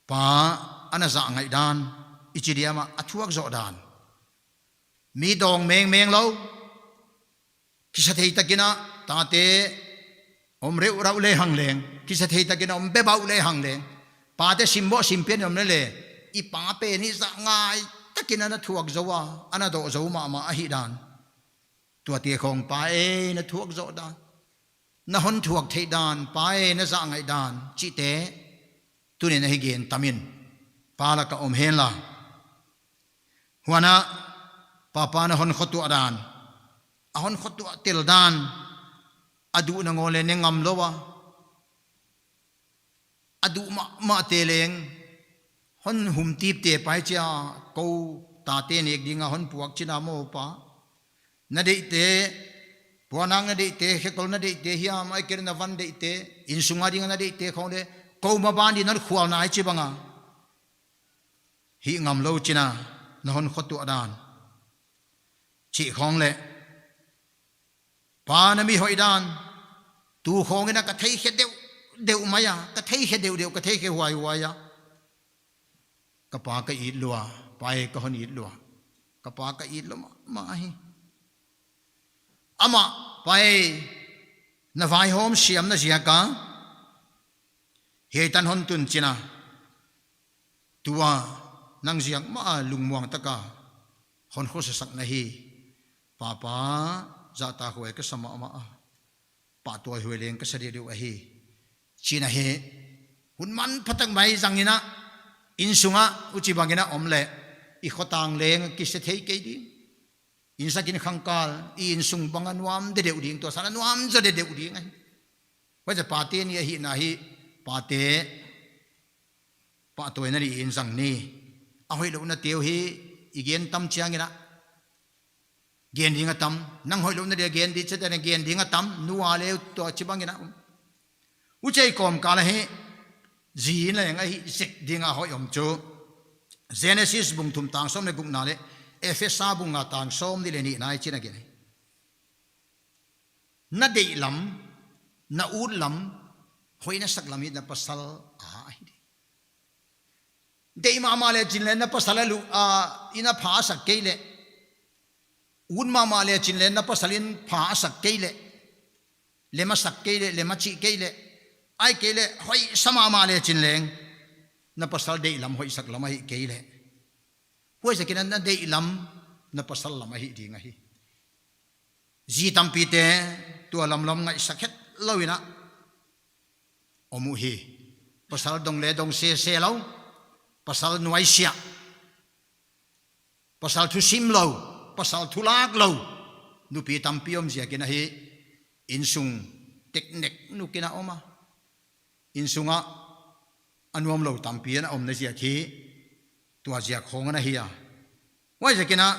Pa ana zak ngaih dan, i chi diam a, a thuak zoh dan. Mi dawng mengmeng lou, kisa thei takin a, tate om reuhrauh lehang leng, kisa thei takin a om bebauh lehang leng, pate simboh simpian om leh leng, i pa pen i zak ngai takin ana thuak zou a, ana doh zou mahmah ahih dan. Tuate khong pa e, na thuak zoh dan, na hon thuak theih dan, pa e, na zak ngaih dan, chihte, tuni'n a hi gen tam in, pa lak a om hen la. Huan a, papa'n a hon khotuah dan, a hon khotuah tel dan, a duh nangawn leng ne ngam lou a, a duh mahmahte leng hon hum tiptep a, hichia, kou tate nek ding a hon puak chi'n a maw pa. Na deihte, puannak na deihte, khekol na deihte hiam, ahihkeileh na van deihte, innsung a ding a na deihte khong leh, kou maban dingin na khualna hichibang a hih ngam lou chi'n a, na hon khotuah dan, chih khong leh, pa na mi hoih dan, tu khong in a ka theikhe deuhdeuh mai a, ka theikhe deuhdeuh, ka theikhe huaihuai a. Ka pa ka it lua, pa e, ka hon it lua. Ka pa ka it lua mahmah hi. Amah, pa e, na vaihawm siamna ziak a hiai tan hon tun chi'n a, tua nang ziak mah a lungmuang taka hon khosa sak na hi. Papa, zahtakhuai ka sa mahmah a, pahtawina leng ka sa deuhdeuh ahi, chi'n a hi. Hun manphatak mai zang in a, innsung a huchibang in a om leh, i khotang leng kisa thei kei ding. Insak in khangkal, i innsung bang a nuam dedeuh ding, tua san a nuam zaw dedeuh ding ahi. Huaiziak pate ni ahihna hi, pate pahtawina ni in zang ni. A hoihlouhnate uh hi i gen tam chiang in a, gen ding a tam, nang hoihlouhna dia gen di chih te na gen ding a tam, nu a leh tua chibang in a. Huchi kawmkal a hi, zi leng a hih zek ding a hoih om chu, Genesis bung thum tang sawm leh gukna leh Ephesa bung nga tang sawmnih leh nihna ah hichi'n a gen hi. Na deih lam, na ut lam, hoih na sak lam hi na pasal a ahi di. Deih mahmah leh chin leng na pasal a lu, a, in a pha a sak kei leh, ut mahmah leh chin leng na pasal in pha a sak kei leh, lem a sak kei leh, lem a chih kei leh, ahihkeileh hoih sa mahmah leh chin leng, na pasal deih lam, hoih sak lam ahih kei leh, huaiziakin a na deih lam, na pasal lam ahih ding ahi. Zi tampite tua lamlam ngaihsak hetlou in a om uhi. Pasal dong leh dong sese lou, pasal nuaisiah, pasal thusim lou, pasal thulak lou nupi tampi om ziakin a hi. Innsung teknek nuk in a om a, innsung ah a nuamlou tampi in a omna ziak hi. Tua ziak khong ana hi a. Huaiziakin a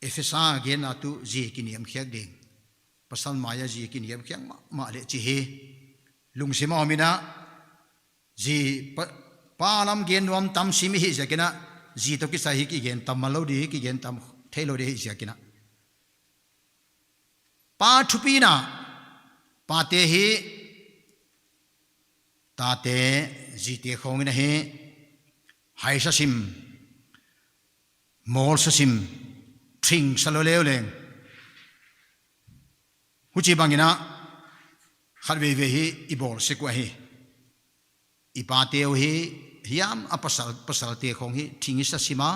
Ephesa genna tuh zi kiniamkhiak ding, pasal mai a zi kiniamkhiak mahmah leh chih hi. Lungsim a om in a, zi pa, pa lam gen nuam tam sim i hih ziakin a, zi toh kisai hi kigen tam man lou di, kigen tam theilou di ahih ziakin a. Pa thupina, pate hi Tate, zite khawng in ahi, hai sa sim, mawl sa sim, thing sa lua leuleu. Huchibang in a, khatveivei hi i bawl sek uh ahi. I pate uh hi, hiam a pasal, pasalte khawng hi, thing i sa sim a,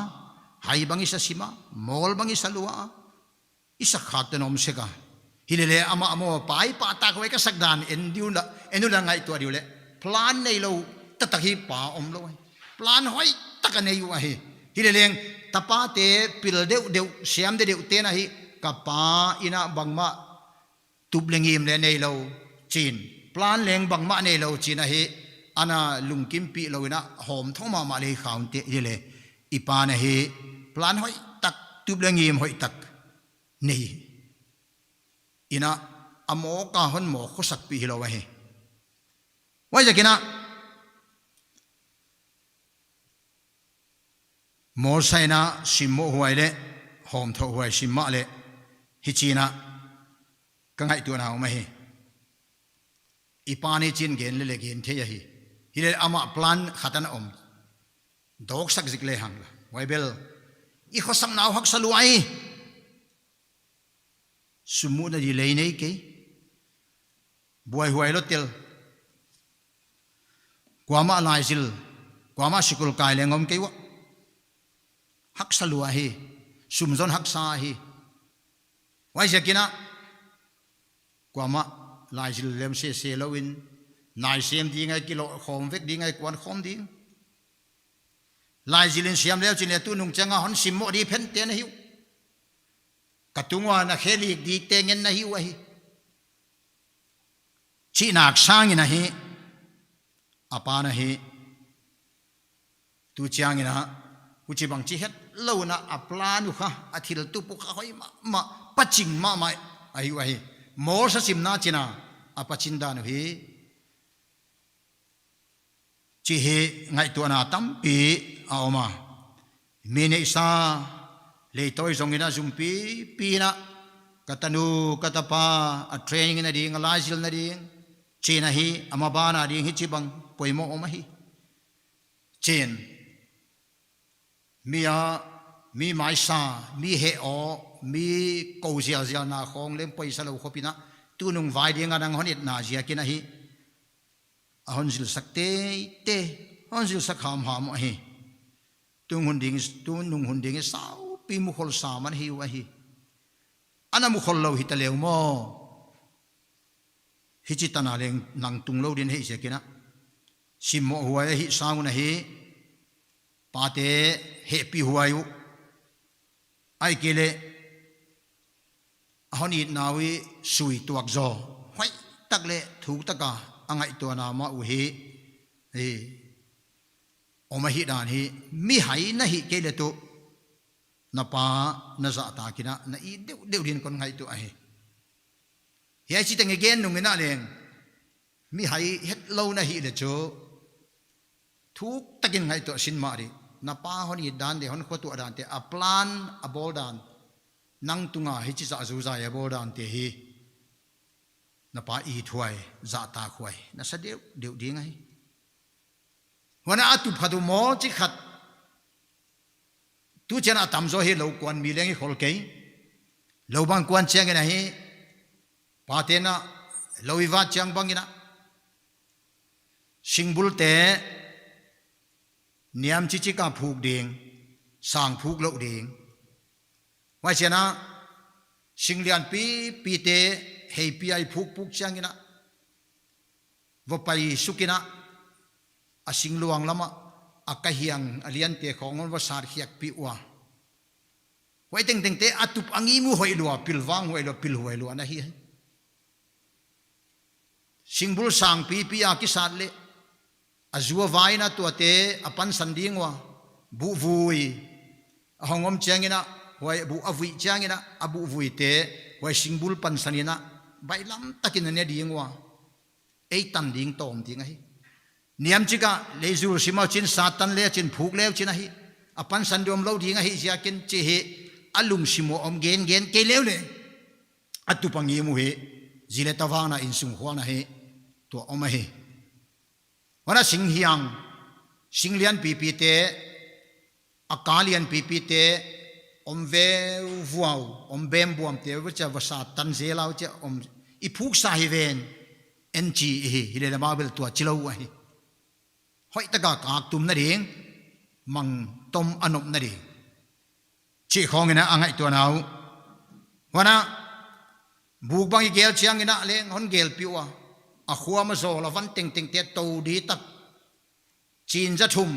hai bang i sa sim a, mawl bang i sa lua a, i sa khat ten om sek a. Hilele amah maw, pai pa tak huai ka sak dan, en diu la, en u la ngaihtuah diu le. Plan neilou, taktak hi pa omlou ahi. Plan hoihtak a nei uh ahi. Hileleng, tapate pil deuhdeuh, siam deuhdeuh te'n ahi, ka pa in a bangmah, tup leh ngim leh neilou chi'n, plan leng bangmah neilou chi'n ahi, ana lungkimpih lou in a hawmthaw mahmah lei khaunte hilele. I pa'n ahi, plan hoihtak, tup leh ngim hoihtak nei in a, a mawk a hon mawk khosakpih hilou ahi. Huaiziakin a, mawl sa in a simmoh huai leh, hawmthaw huai sim mahleh, hichi'n a, ka ngaihtuahna om ahi. I pa'n hichi'n gen lele gen thei ahi. Hilele amah plan khat ana om. Dawksak zik lehang la. Huai bel, i khosakna uh haksa lua hi. Sum muhna di lei nei kei. Buaihuai lou tel. Kuamah laizil, kuamah sikul kai leng om kei ua. Haksa lua hi. Sum zon haksa hi. Huaiziakin a, kuamah laizil lem sese lou in, nai sem ding ahi, kilawm vek ding ahi, kuan khawm ding. Laizil in siam leu chi'n leh tunung chiang a hon simmoh di phen te'n ahi uh. Ka tung ua na khe lik di te ngen na hi uh ahi. Chih nak sang in ahi, a pa'n ahi. Tu chiang in a, huchibang chi hetlou in a, a plan uh kha, a thil tup uh kha hoih mahmah, paching mahmah ahi uh ahi. Mawl sa simna chi'n a, a paching dan uh hi. Chih hi ngaihtuahna tampi a om a. Mi neihsa, leitawi zong in a zumpipi in a, ka tanu, ka tapa, a training na ding, a laizilna ding, chi'n ahi, a maban a ding hichibang poimoh om ahi. Chi'n, mi a, mi maisa, mi heh aw, mi kou zialzialna khawng leng poisa lou khop in a, tunung vai ding a nang hon itna ziakin ahi. A hon zilsak teitei, hon zilsak hamham ahi. Tunghun ding, tunung hun ding i saupi mukhol sa man hi uh ahi. Ana mukhol lou hita leu maw. Hichi tan a leng nang tunglou din hei ziakin a. Simmoh huai ahi sang un ahi. Pate hehpih huai uh. Ahihkeileh, a hon itna uh i sui tuak zaw. Hoihtak leh thuktak a, a ngaihtuahna mah uh hi. Hi. Om ahihdan hi, mihai na hih kei leh tuh, na pa na zahtak in a, na it deuhdeuh din kon ngaihtuah ahi. Hiai chiteng i gen nung in a leng, mihai hetlou na hih leh chu, thuktak in ngaihtuah sin mah di. Na pa hon it dan te, hon khotuah dan te, a plan a bawl dan. Nang tung a hichi zah zuzai a bawl dan te hi. Na pa it huai, zahtak huai. Na sa deuhdeuh ding ahi. Huan a tup khat uh maw chi khat. Tu chiang a tamzaw hi lou kuan mi leng i khol kei. Lou bang kuan chiang in ahi. Pate'n a lou i vat chiang bang in a. Singbul te niam chichik a phuk ding, sang phuk lou ding. Huai chiang a, sing lianpipi te heipi a i phukphuk chiang in a. Va pai suk in a, a singluang lam a, a kahiang a lian te khawng va sat khiakpih ua. Huai tengteng te a tup a ngim uh hoih lua, pilvang huai lua, pil huai lua na hi. Singbul sang pipi a kisat leh, a zu a vai in a tuate a pansan ding ua, buhvui. A hong om chiang in a, huai buh a vui chiang in a, a buhvui te, huai singbul pansan in a, baihlam tak in a ne ding ua. Ei tan ding tawm ding ahi. Niam chik a, leizul sim a chin satan le chin phuk leu chin ahi. A pansan di omlou ding ahi ziakin chi hi a lungsim uh om gengen kei leu le. A tup a ngim uh hi. Zi le tavang na insung hual na hi. Tua om ahi. Huan a singhiang, sing lianpipi te, a ka lianpipi te, om veuvuau, om bembuam te, huchia vasa tan zel a huchia om, i phuksa hi ven, en chi i hi, hileh leh amau bel tua chi lou ahi. Hoihtaka kak tumna ding, mang tom a nopna ding. Chih khawng in a ngaihtuahna uh. Huan a, buk bang i gel chiang in a leng hon gelpih ua. A khua ma zawl a van tengteng te tou di tak. Chin za thum,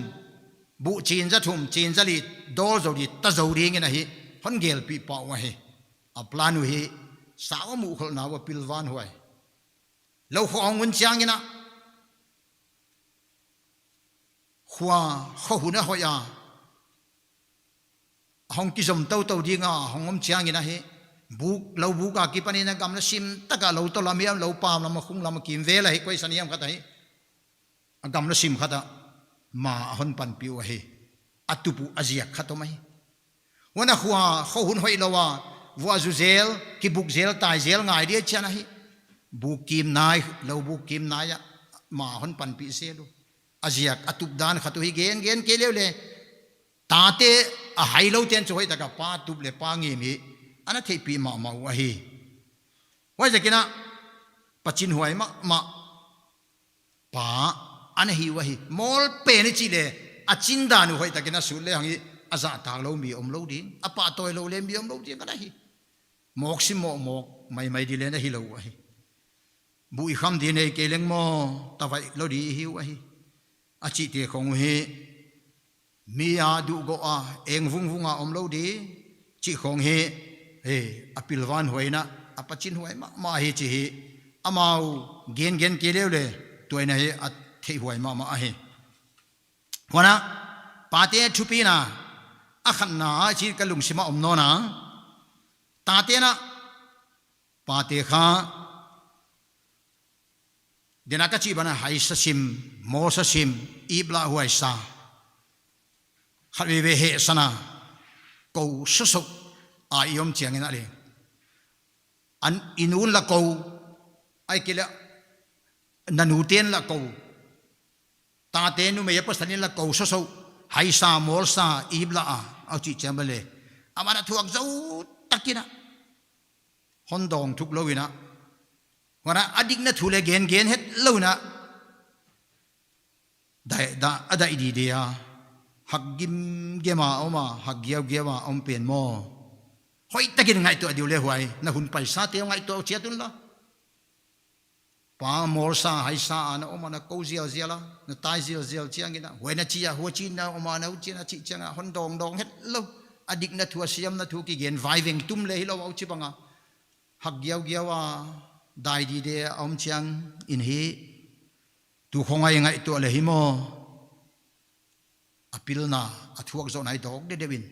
buh chin za thum, chin za li, dawl zou di, ta zou ding in a hi. Hon gelpih pah ua hi. A plan uh hi, sau a muh kholhna ua pilvan huai. Lou khua hong hun chiang in a. Khua, khua hun a hoih a. A hong kizom toutou ding a, hong om chiang in a hi. Buk, lou buk a kipan in a gamla sim taka lou tawlam hiam, lou pam lam a khung lam a kimvel a hi, koi san hiam khat a hi. A gamla sim khat a, ma a hon panpih ua hi. A tup uh a ziak khat om a hi. Huan a khua, khua hun hoih lou a, vuah zu zel, kibuk zel, tai zel, ngai dia chian a hi. Buk kim nai, lou buk kim nai a, ma hon panpih zel uh. A ziak, a tup dan khat uh hi gen, gen kei leu leh. Tate a hai lou ten chu hoihtaka pa tup leh pa ngim hi. Ana theihpih mahmah uh a hi. Huaiziak in a, pa chinhuai mahmah. Pa, ana hi ua hi. Mawl pen i chih leh, a chin dan uh hoihtak in a sut lehang hi, a zahtak lou mi om lou ding. A pahtawi lou leh mi om lou ding ana hi. Mawk sim mawk mawk, maimai di leh na hi lou ua hi. Buh i kham di nei kei leng maw, ta vaih lou di hi ua hi. A chihte khawng uh hi. Mi a duh goh a, eng vungvung a om lou di, chih khawng hi, he, a pilvan huai in a, a pa chinhuai mahmah hi chih hi, amau gen gen kei leu leh, tua in a hi a theihhuai mahmah a hi. Huan a, pate thupina, a khatna, a chih ka lungsim a om nawn a, tate na, pate kha, Dena ka chih bang a haisa sim, mawlsa sim, ip lah huaisa. Khat veve hehsa na, kou sosou, a i om chiang in a leh. An i nu'n lah kou, ahihkeileh, na nute'n lah kou. Tate numei a pasal in lah kou sosou, haisa, mawlsa, ip lah a, a chih chiang bang leh. Amah na thuak zou tak in a. Hon dawng thuk lou in a. Huan a, a dikna thu leh gen gen het lou in a. Dai, da, a dai dide a. Hak gimgem a om a, hak giaugiau a om pen maw. Hoihtak in ngaihtuah di uh leh huai, na hun paisate ngaihtuah chiat un la. Pa mawlsa, haisa a na om a na kou zialzial a, na tai zialzial chiang in a. Huai na chi a, huchi na om a na huchi na chih chiang a, hon dawng dawng het lou. A dikna thu a siamna thu kigen vaiveng tum leh hilou a huchibang a. Hak giaugiau a, dai dide a om chiang in hi, tu khawng a i ngaihtuah leh hi maw, a pilna, a thuak zoh nai dawk dedeuh in,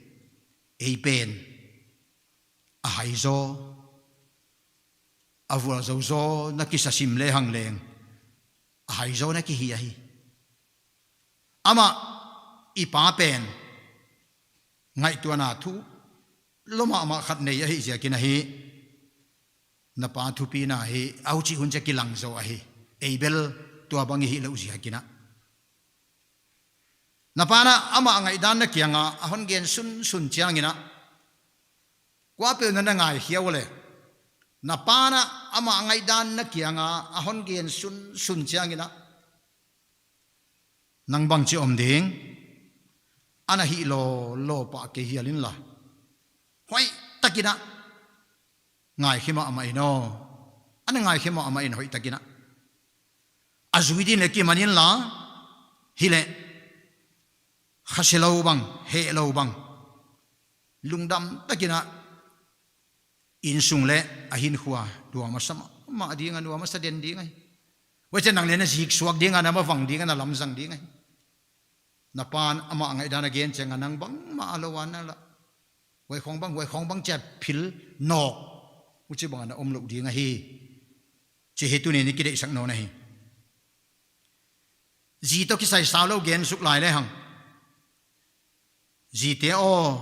ei pen, a hai zaw, a vual zou zaw, na kisa sim lehang leng, a hai zaw na kihi a hi. Amah i pa pen ngaihtuahna thu lou mahmah khat nei ahih ziakin ahi. Na pa thupina hi a huchih hun chiang kilang zaw ahi. Ei bel tuabang i hih louh ziakin a. Na pa'n a amah ngaihdan na kianga a hon gen sunsun chiangin a, kuapeuh in na ngaikhia uleh, na pa'n a amah ngaihdan na kianga a hon gen sunsun chiangin a, nang bangchi om ding? Ana hih lou lou pah kei hial inla, hoihtakin a ngaikhe mahmah in aw. Ana ngaikhe mahmah in hoihtakin a, a zui ding leh kiman inla, hileh khasia lou bang, heh lou bang, lungdam takin a, innsung leh a hinkhua nuam a sa mahmah ding a, nuam a sa den ding ahi. Huchiin nang leh na ziksuak ding a, na mavang ding a, na lamzang ding ahi. Na pa'n amah ngaihdan a gen chiangin nang bangmah a lou a na lah, huai khong bang, huai khong bang chia phil nawk, huchibang a na om louh ding ahi. Chih hi tuni'n i kideihsak nawn ahi. Zi toh kisai saulou gen suk lai lehang, zite aw,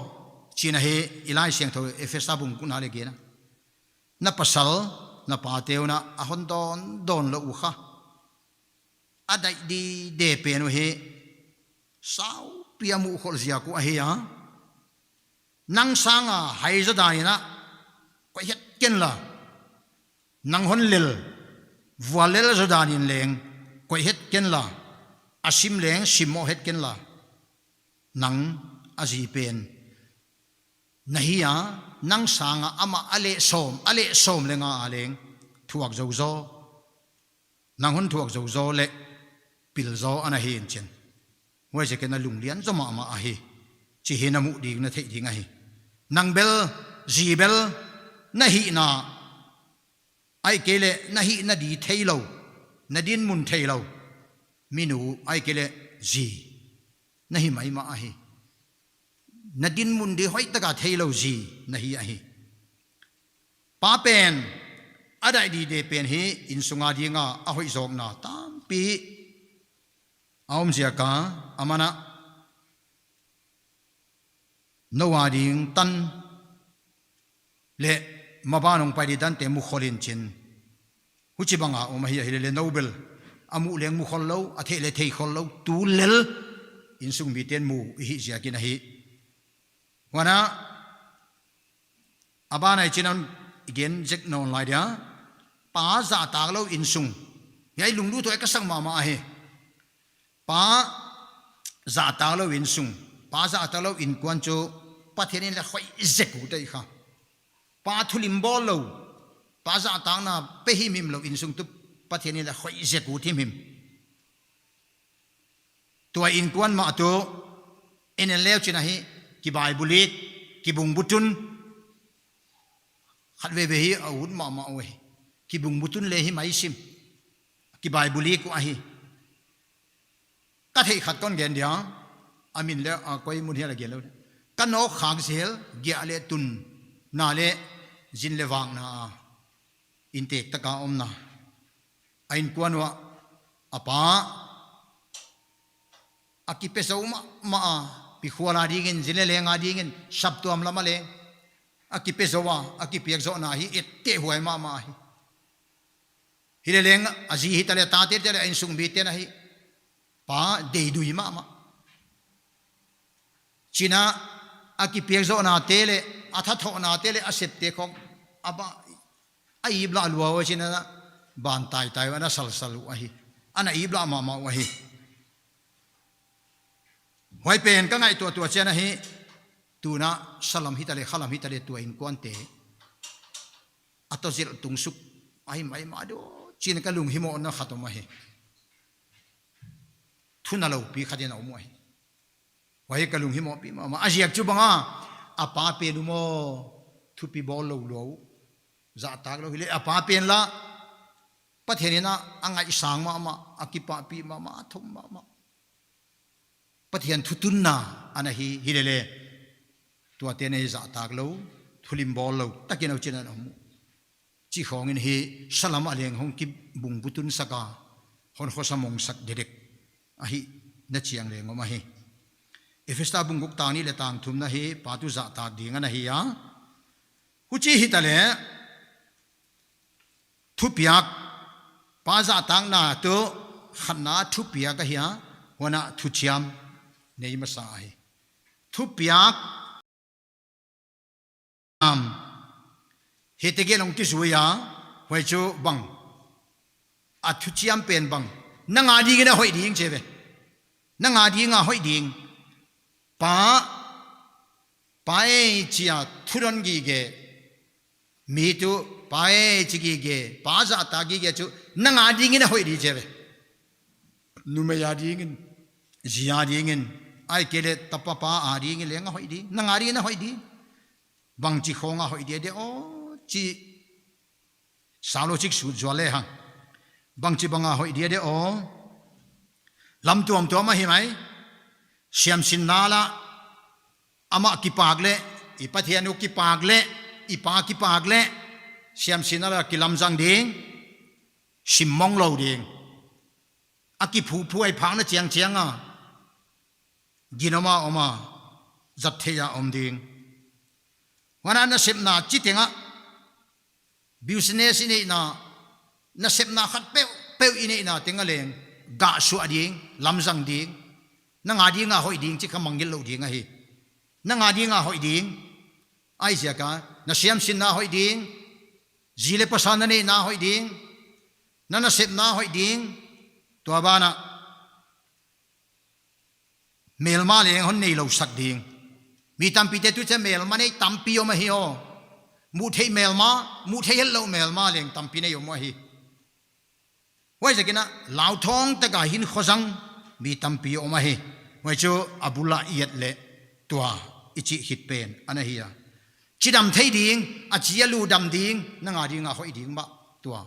chihna hi i Laisiangthou Ephesa bung kuana leh gen a, na pasal, na pate un a hon dawn dawn lou uh kha, a daih dide pen uh hi saupi a muhkholh ziak uh ahi a. Nang sanga hai zaw dan in a koih het kenla, nang hon lel, vuallel zaw dan in leng koih het kenla, a sim leng simmoh het kenla, nang a zi pen na hi a. Nang sanga amah a leh sawm, a leh sawm leh nga a leng thuak zo zaw, nang hon thuak zo zaw leh pil zaw ana hi in chin. Huaiziakin a lunglian zaw mahmah ahi chih na muh ding, na theih ding ahi. Nang bel, zi bel, na hihna, ahihkeileh na hihna di theilou, na dinmun theilou minu, ahihkeileh zi na hi maimah ahi. Na dinmun di hoihtaka theilou zi na hi ahi. Pa pen a daih dide pen hi innsung a dinga a hoih zawkna tampi a om ziak a, aman a nou a ding tan leh maban hong pai di tante mukhol in chin. Huchibang a om ahi a, hilele nou bel a muh leng mukhol lou, a theih leh theikhol lou, tulel innsung miten mu i hih ziakin ahi. Huan a, a ban ah i chin a hon gen zek nawn lai dia, pa zahtak lou innsung. Hiai lunglut huai ka sak mahmah ahi. Pa zahtak lou innsung, pa zahtak lou innkuan chu Pathian in leh hoih zek uh ahi kha. Pa thulimbawl lou, pa zahtakna pe himhim lou innsung tuh Pathian in leh hoih zek uh himhim. Tua innkuan mah tuh en en leu chin ahi, kibai bulik, kibung butun. Khatveve hi a ut mahmah uh ahi. Kibung butun leh hi mai sim. Kibai bulik uh ahi. Ka theih khat kon gen dia, a min leh a koi mun hial a gen lou. Ka nawk khak zel, giah leh tunna leh zin leh vakna a intek taka omna. A innkuan uah a pa a kipe zou mahmah a, pi khual a dingin, zin leh leng a dingin, saptuam lam a leng a kipe zou a, a kipiak zohna hi etteh huai mahmah ahi. Hileleng a zi hitaleh, a tate hitaleh, a innsung miten ahi, pa deidui mahmah. Chin a, a kipiak zohnate leh a thathohnate leh a septe khong a ba, a iplah lua uh chin a, ban taitai uh ana salsal uh ahi. Ana iplah mahmah uh ahi. Huai pen ka ngaihtuah tuah chiang ahi, tuna salam hitaleh, khalam hitaleh tua innkuante a tawh zil tung suk ahi maimah diam chin ka lunghimohna khat om ahi. Thunalou pi khat in a om uh ahi. Huai ka lunghimoh pi mahmah. A ziak chu bang a, a pa pen uh maw, thupi bawl lou lou, zahtak lou hileh a pa pen lah Pathian in a ngaihsang mahmah, a kipahpih mahmah, a thum mahmah. Pathian thutunna ana hi, hilele tuate nei zahtak lou, thulimbawl lou takin a chin a om uh. Chih khawngin hi salam a leng hong kibung butun sak a, hon khosa mong sak dedek ahihna chiang leng om ahi. Efesa bung guk tang nih leh tang thumna hi pa tuh zahtak ding ana hi a. Huchi hitaleh, thupiak, pa zahtakna tuh khatna thupiak ahi a, huan a thuchiam nei masa ahi. Thupiak, am, hite gen hong kizui a, huai chu bang, a thuchiam pen bang, nang a dingin a hoih ding chi ve. Nang a dinga hoih ding. Pa, pa e chia thudon gige. Mi tuh pa e chi gige, pa zahtak gige chu nang a dingin a hoih di chi ve. Numei a dingin, zi a dingin, ahihkeileh tapa pa a dingin leng a hoih di, nang a dingin a hoih di. Bangchi khawng a hoih di de aw, chi salo chik sut zual lehang. Bangchi bang a hoih di de aw. Lam tuamtuam ahi mai. Siamsinna lah, amah kipak leh, i Pathian uh kipak leh, i pa kipak leh, siamsinna lah kilamzang ding, simmong lou ding. A kiphuphu a i phakna chiangchiang a, ginom a om a, zat theih a om ding. Huan a nasepna chiteng ah, business i neihna, nasepna khat peuhpeuh i neihna teng ah leng, gah suah ding, lamzang ding, nang a ding a hoih ding chih kha mangngilh lou ding ahi. Nang a ding a hoih ding, huaiziak a, na siamsinna hoih ding, zi leh pasal na neihna hoih ding, na nasepna hoih ding, tua banah melma leng hon neilou sak ding. Mi tampite tu chiah melma nei tampi om ahi aw. Muh theih melma, muh theih hetlou melma leng tampi nei om ahi. Huaiziakin a, lauthawng taka hinkhua zang mi tampi om ahi. Huai chu a bul a i et leh tua i chih khit pen ana hi a. Chidam thei ding, a chi a lu dam ding, nang a ding a hoih ding mah tua.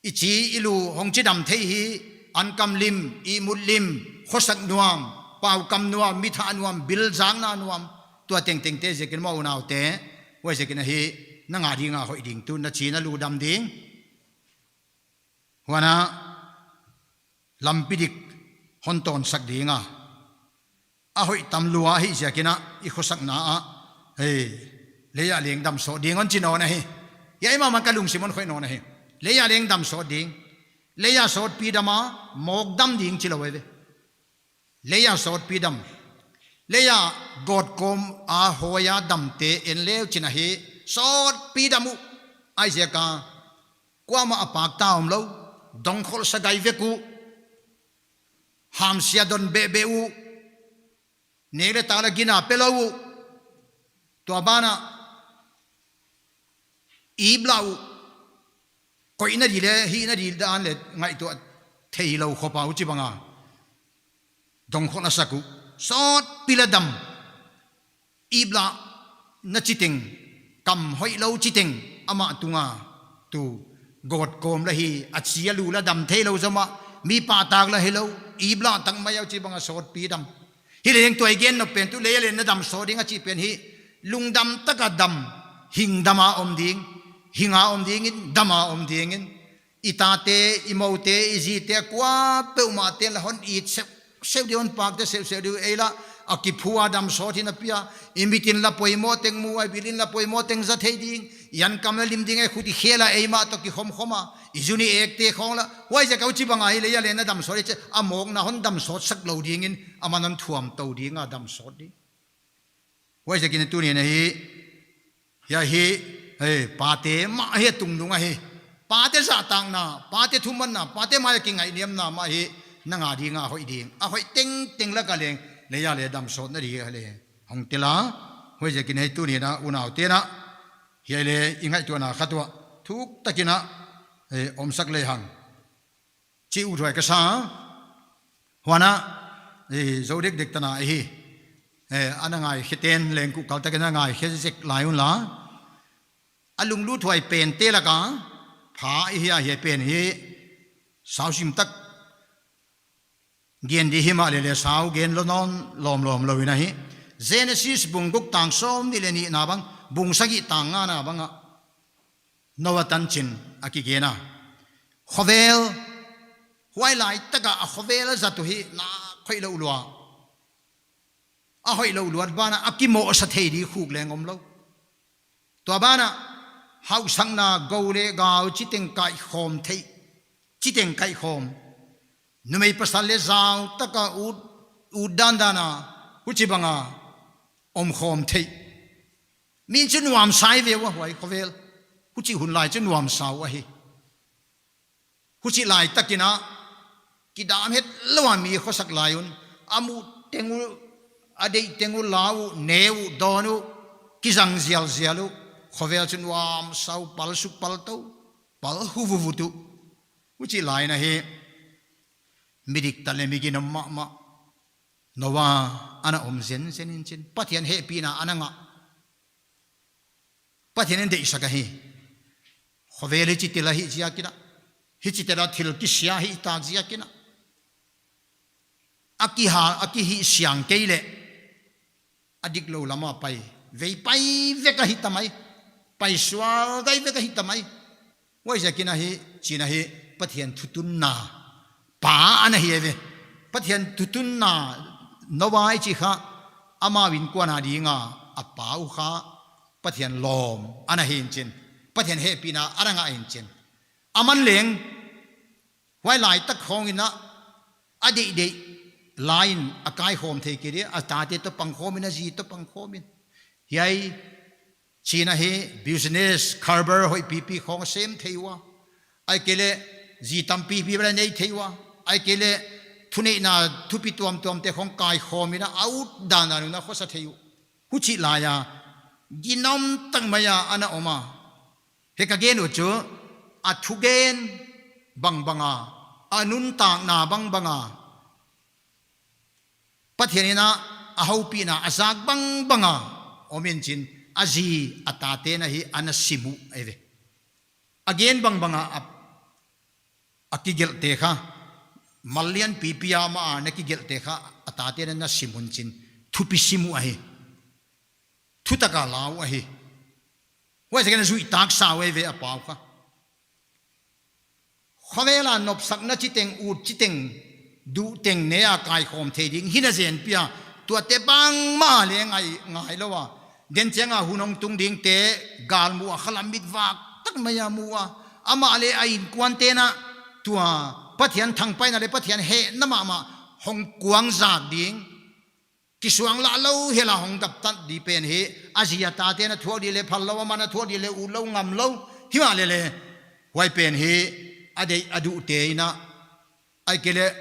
I chi i lu hong chidam thei hi, ankam lim, ihmut lim, khosak nuam, paukam nuam, mi thah nuam, bil zakna nuam, tua tengtengte ziakin maw unaute, huaiziakin ahi, nang a ding a hoih ding tu, na chi na lu dam ding. Huan a, lampi dik hon tawnsak ding a. A hoih tam lua ahih ziakin a, i khosakna ah, hei, lei ah leng dam sawt ding hon chi nawn ahi. Hiai mahmah ka lungsim hon khoih nawn ahi. Lei ah leng dam sawt ding. Lei ah sawtpi dam a, mawk dam ding chi lou ve. Lei ah sawtpi dam. Lei ah gawtkawm a hawi a damte en leuchin ahi. Sawtpi dam uh. Huaiziak a, kuamah a pakta omlou. Dongkholh sa gai vek uh. Hamsia don behbeh uh. Nek leh tak leh gina pelou uh. Tua banah iplah uh. Koihna di leh, hihna di dan leh ngaihtuah theilou khop a huchibang a dongkholh a sak uh. Sawtpi la dam. Iplah na chiteng, kam hoihlou chiteng, amah tung a, tu, gawtkawm la hi, a chi a lu la dam theilou zomah, mi pahtak la hilou, iplah tak mai a huchibang a sawtpi dam. Hileleng tua i gen nop pen tu lei ah leng na dam sawt ding a chih pen hi, lungdam taka dam, hing dam a om ding, hing a om dingin, dam a om dingin, i tate, i moute, i zite, kuapeuhmahte la hon it seuhseuh di, hon pakte seuhseuh di, ei la, a kiphu a dam sawt hi napi a, i mit in la poimoh teng mu a, i bil in la poimoh teng za thei ding, i ankam la lim ding a, i khut i khel a, eimah toh kikhomkhom a, i zun i ekte khawng la, huaiziak a huchibang a hi lei ah leng na dam sawt di chih, a mawkna hon dam sawt sak lou dingin, aman hon thuam tou ding a dam sawt di. Huaiziakin tuni'n ahi, hiai hi, hei, pate mah hi a tungnung ahi. Pate zahtakna, pate thumanna, pate mai a kingaihniamna mah hi, nang a ding a hoih ding. A hoih tengteng lak ah leng, lei ah leng dam sawtna di a leh hong tel a, huaiziakin hei tuni'n a unaute'n a, hiai leh i ngaihtuahna kha tuah, thuk takin a, hei, omsak lehang chi uthuai ka sa. Huan a, eh, zou dekdek tan a hi. Eh, ana ngaikhete'n leng kuhkal takin a ngaikhe zek lai un la. A lungluthuai pente laka, pha i hia hiai pen hi, sau sim tak gen di himahleh leh sau gen lou nawn lawmlawm lou in ahi. Genesis bung guk tang sawmnih leh nihna bang, bung sagih tang ngana bang ah Noa tanchin a kigen a. Khovel, huai lai taka a khovel a zat uh hi na hoihlou lua. A hoihlou luat banah a kimohsa thei di khuk leng omlou. Tua banah hauhsakna gou leh gau chiteng kaikhawm thei. Chiteng kaikhawm. Numei pasal leh zau taka ut, ut dandan a, huchibang a omkhawm thei. Min chu nuamsa ve ua huai khovel. Huchi hun lai chu nuamsa uh ahi. Huchi lai takin a, kidam hetlou a mi khosak lai un, a muh teng uh, a deih teng uh la uh, ne uh, dawn uh, kizang zialzial uh, khovel chu nuamsa uh, pal suk pal tou, pal huvuvut uh. Huchi lai in ahi, mi diktat leh mi ginom mahmah Noa ana om zenzen in chin, Pathian hehpihna ana ngah. Pathian in deihsak ahi. Khovel hichi tel a hih ziakin a. Hichi tel a thil kisia hih tak ziakin a. A kiha, a kihihsiang kei leh. A diklou lam a pai. Vei pai vek ahi ta mai. Pai sual gai vek ahi ta mai. Huaiziakin ahi, chi'n ahi, Pathian thutunna pa ana hi ve. Pathian thutunna Noa i chih kha, amau innkuan a ding a, a pa uh kha, Pathian lawm ana hi in chin. Pathian hehpihna ana ngah in chin. Aman leng, Huai laitak khawng in a, a deihdeih lai in a kaikhawm thei kei dia, a tate toh pangkhawm in, a zi toh pangkhawm in. Hiai chi'n ahi, business, carbar hoih pipi khawng a sem thei ua. Ahihkeileh zi tampipi bel a nei thei ua. Ahihkeileh thuneihna thupi tuamtuamte khawng kaikhawm in a, a ut dan a nung a khosa thei uh. Huchih lai a, ginom tak mai a ana om a. Hiai ka gen uh chu, a thugen bangbang a, a nuntakna bangbang a, Pathian in a, a houpihna a zak bangbang a om in chin, a zi a tate'n ahi ana sim uh ahi ve. A gen bangbang a, a, a kigelhte kha, mal lian pipi a mah a na kigelhte kha, a tate'n ana sim un chin, thupi sim uh ahi. Thutak a la uh ahi. Huaiziakin a zuih tak sa uh ahi ve a pau kha. Khovel a nopsakna chiteng, ut chiteng, duhteng ne a kaikhawm thei ding hi na zen pia, tuate bangmah leng ngai, ngai lou a. Den chiang a hun hong tung dingte, galmuh a khalam mit vak tak mai a mu a. Amah leh a innkuante'n a, tua Pathian thangpaihna leh Pathian hehna mahmah hong kuang zak ding. Kisuang lah lou hial a hong daptat di pen hi, a zi a tate'n a thuak di leh phal lou, amah'n a thuak di leh ut lou ngam lou, himahleh leh, huai pen hi, a deih a duhte in a, ahihkeileh,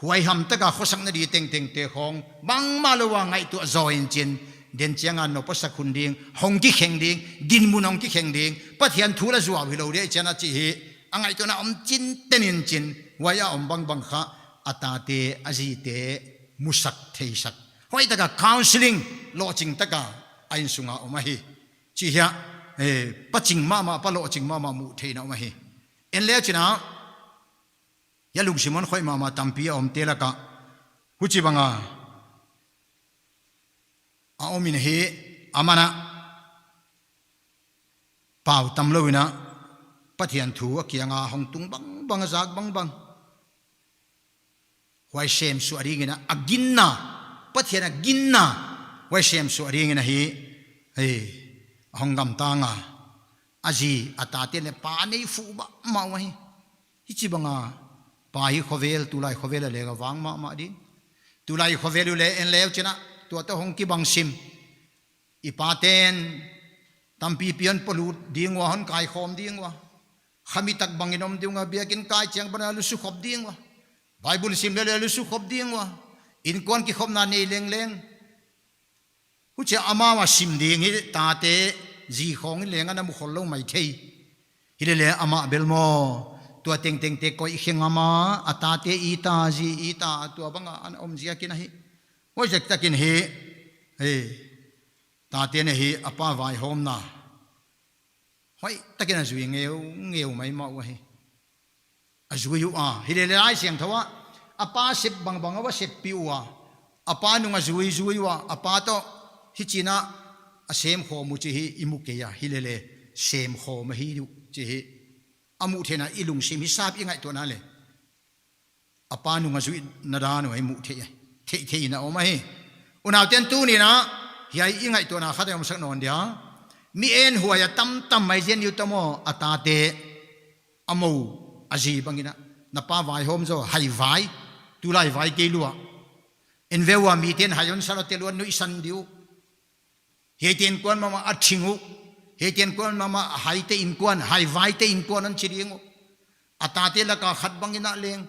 huaiham tak a khosakna di tengtengte khawng, bangmah lou a ngaihtuah zaw in chin, den chiang a nop a sak hun ding, hong kikheng ding, dinmun hong kikheng ding, Pathian thu la zuau hilou dia i chi'n a chih hi, a ngaihtuahna om chinten in chin, huai a om bangbang kha, a tate, a zite, musak theisak. Hoihtak a counselling, lohching tak a, a innsung a om ahi. Chih hiai, eh, paching mahmah, pa lohching mahmah muh theihna om ahi. En leh chin a, hiai lungsim hon khoih mahmah tampi a omte lak a. Huchibang a, a om in hi, amah'n a, pau tam lou in a, Pathian thu a kiang a hong tung bangbang a zak bangbang. Huai semsuah ding in a, a ginna, Pathian a ginna, huai semsuah ding in ahi, hei, a hong gamtang a, a zi, a tate'n leh pa nei fuh mahmah uh ahi. Hichibang a, pa hi khovel, tulai khovel a leng a vang mahmah ding. Tulai khovel uh leh en leh chin a, tua toh hong kibang sim. I pate'n, tampipi hon polut ding ua, hon kaikhawm ding ua. Khami tak bang in om ding ua, biakin kai chiang bang a lusukhop ding ua. Bible sim leh leh lusukhop ding ua. Innkuan kikhopna nei lengleng. Huchia amau a sim ding hi tate zi khawng in leng ana mu khol lou maithei. Hilele amah bel maw, tua tengtengte koih khe ngam a, a tate i ta, zi i ta, tua bang a ana om ziakin ahi. Huaiziak takin hi, hei, tate'n hi a pa vaihawmna hoihtakin a zui ngeungeu maimah uh ahi. A zui ua, hilele Laisiangthou ah, a pa sep bangbang a va seppih ua, a pa nung a zui zui ua, a pa toh hichi'n a semkhawm uh chih hi i mu kei a, hilele semkhawm ahi uh chih hi. A muhtheihna i lungsim hisap i ngaihtuahna leh, a pa nung a zuihna dan uh i muh theih, theih theihna om ahi. Unauten tuni'n a, hiai i ngaihtuahna khat a omsak nawn dia. Mi en huai a tamtam mai zen uh ta maw, a tate, a mou, a zi bangin a, na pa vaihawm zaw, hai vai, tulai vai kei lua. En ve ua mite'n hai hon sa lou te lua nuihsan di uh. Hiaite innkuan mahmah a thing uh. Hiaite innkuan mahmah a haite innkuan, hai vaite innkuan hon chi ding uh. A tate lak a khat bangin a leng.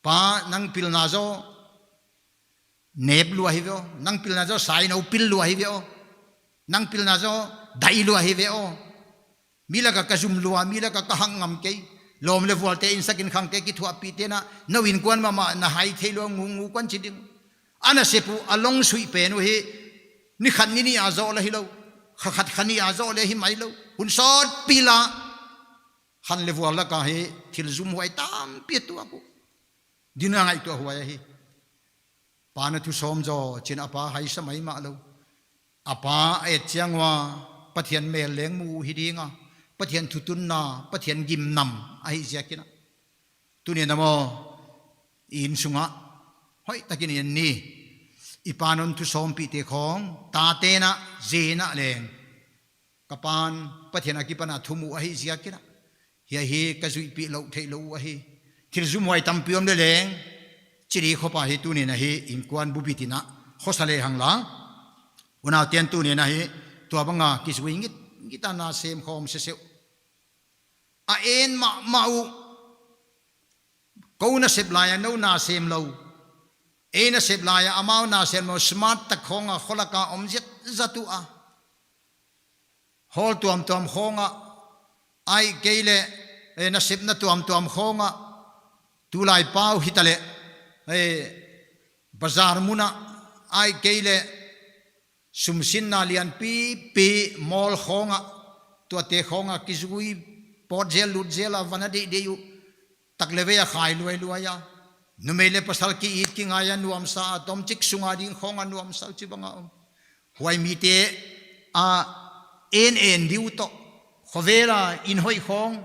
Pa nang pilna zaw nep lua hi ve aw. Nang pilna zaw sainou pil lua hi ve aw. Nang pilna zaw dai lua hi ve aw. Mi lak a ka zum lua, mi lak a ka hang ngam kei. Lawm leh vualte, insak inkhangte kithuahpihte na, nou innkuan mahmah na hai thei lua ngungngu kon chi ding. Ana sep uh a long suih pen uh hi, ni khat ni nih a zoh leh hilou. Kha khat kha nih a zoh leh hi mailou. Hun sawtpi la. Khan leh vual lak a hi, thil zumhuai tampi a tuak uh. Din a ngaihtuah huai ahi. Pa na thu sawm zaw, chi'n a pa haisa maimah lou. A pa a et chiang ua, Pathian mel leng mu hi ding a. Pathian thutunna, Pathian gimnam, ahih ziakin a. Tuni'n a maw, i innsung ah. Hoihtakin en ni. I pa'n hon thu sawmpihte khawng, tate'n a, zi'n a leng. Ka pa'n, Pathian akipan a thum uh ahih ziakin a. Hiai hi ka zuihpih louh theih lou uh ahi. Thil zumhuai tampi om leleng, chih di khop a hi tuni'n ahi, inkuan bubit in a khosa lehang la. Unaute'n tuni'n ahi, tuabang a kizui ngitnget a na sem khawm sese uh. A en mahmah uh. Kou na sep lai a nou na sem lou. Ei na sep lai a amau na sem lou, smart tak khawng a kholak a om zetzet uh a. Hall tuamtuam khawng a, ahihkeileh, eh, nasepna tuamtuam khawng a, tulai pau hitaleh, eh, bazar mun a, ahihkeileh, sumsinna lianpipi mall khawng a, tuate khawng a kizui pawt zel lut zel a, va na deihdeih uh. Tak leh vei a khai luailuai a. Numei leh pasal ki-it kingai a nuamsa a, tomchik sung a ding khawng a nuamsa uh chibang a om. Huai mite a en en di uh toh, khovel a inn hoih khawng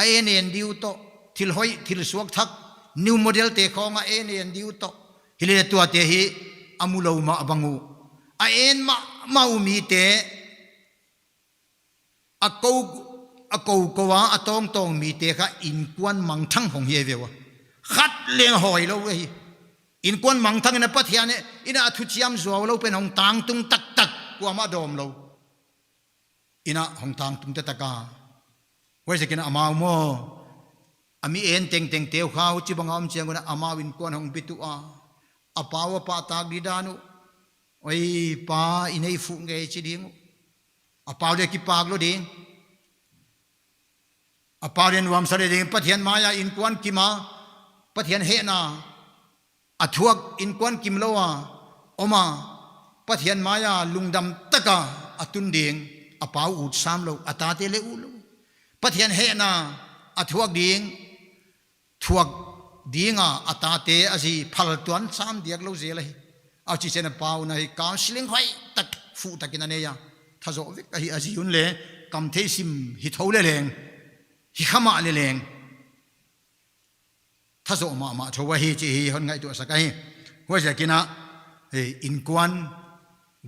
a en en di uh toh, thil hoih, thil suak thak, new model te khawng a en en di uh toh. Hileleh tuate hi a mu lou mah bang uh. A en mahmah uh mite, a kou, a koukou a, a tawngtawng mite kha inkuan mangthang hong hi ve ua. Khat leng hawi lou ahi. Inkuan mangthang in a Pathian in a thuchiam zuau lou pen hong tangtung taktak, kuamah dawm lou in a hong tangtung taktak a. Huaiziakin amau maw, a mi en tengtengte uh kha huchibang a om chiang un a amau inkuan hong bit uh a. A pau a pahtak di dan uh. Oi pa, i nei fuh ngei chi ding uh. A pau leh kipak lou ding. A pau leh nuamsa lou ding, Pathian mai a inkuan kim a, Pathian hehna a thuak, inkuan kim lou a om a, Pathian mai a lungdam tak a a tun ding, a pau ut sam lou, a tate leh ut lou. Pathian hehna a thuak ding, thuak ding a, a tate a zi phal tuan sam diak lou zel ahi. Huchiin a pau na hi counseling hoih tak, fuh tak in a nei a. Thazoh vek ahi, a zi un leh kam thei sim hi thou leleng, hi kha mah leleng, thazoh mahmah thou ahi chih hi hon ngaihtuah sak ahi. Huaiziakin a, eh, inkuan,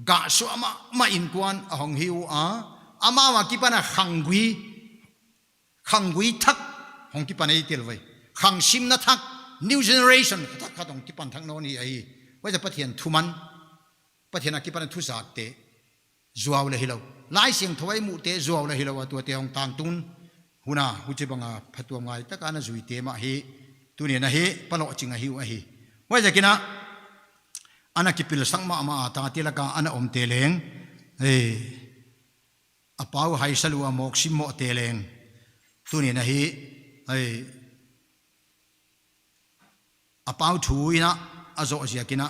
gah suah mahmah inkuan a hong hi uh a. Amau a kipan a khanggui, khanggui thak hong kipan ei tel vai. Khangsimna thak, new generation thak khat hong kipan thak nawn hi ahi. Huaiziak Pathian thuman, Pathian a kipan a thuzakte zuau leh hilou, Laisiangthou a i muhte zuau leh hilou a, tuate hong tangtung un a, huchibang a phatuamngai tak a na zuite mah hi, tuni'n ahi, pha lohching ahi uh ahi. Huaiziakin a, ana kipilsak mahmah a tate lak a ana omte leng, eh, a pau haisa lou a mawk simmohte leng, tuni'n ahi, eh, a pau thu in a, a zoh ziakin a,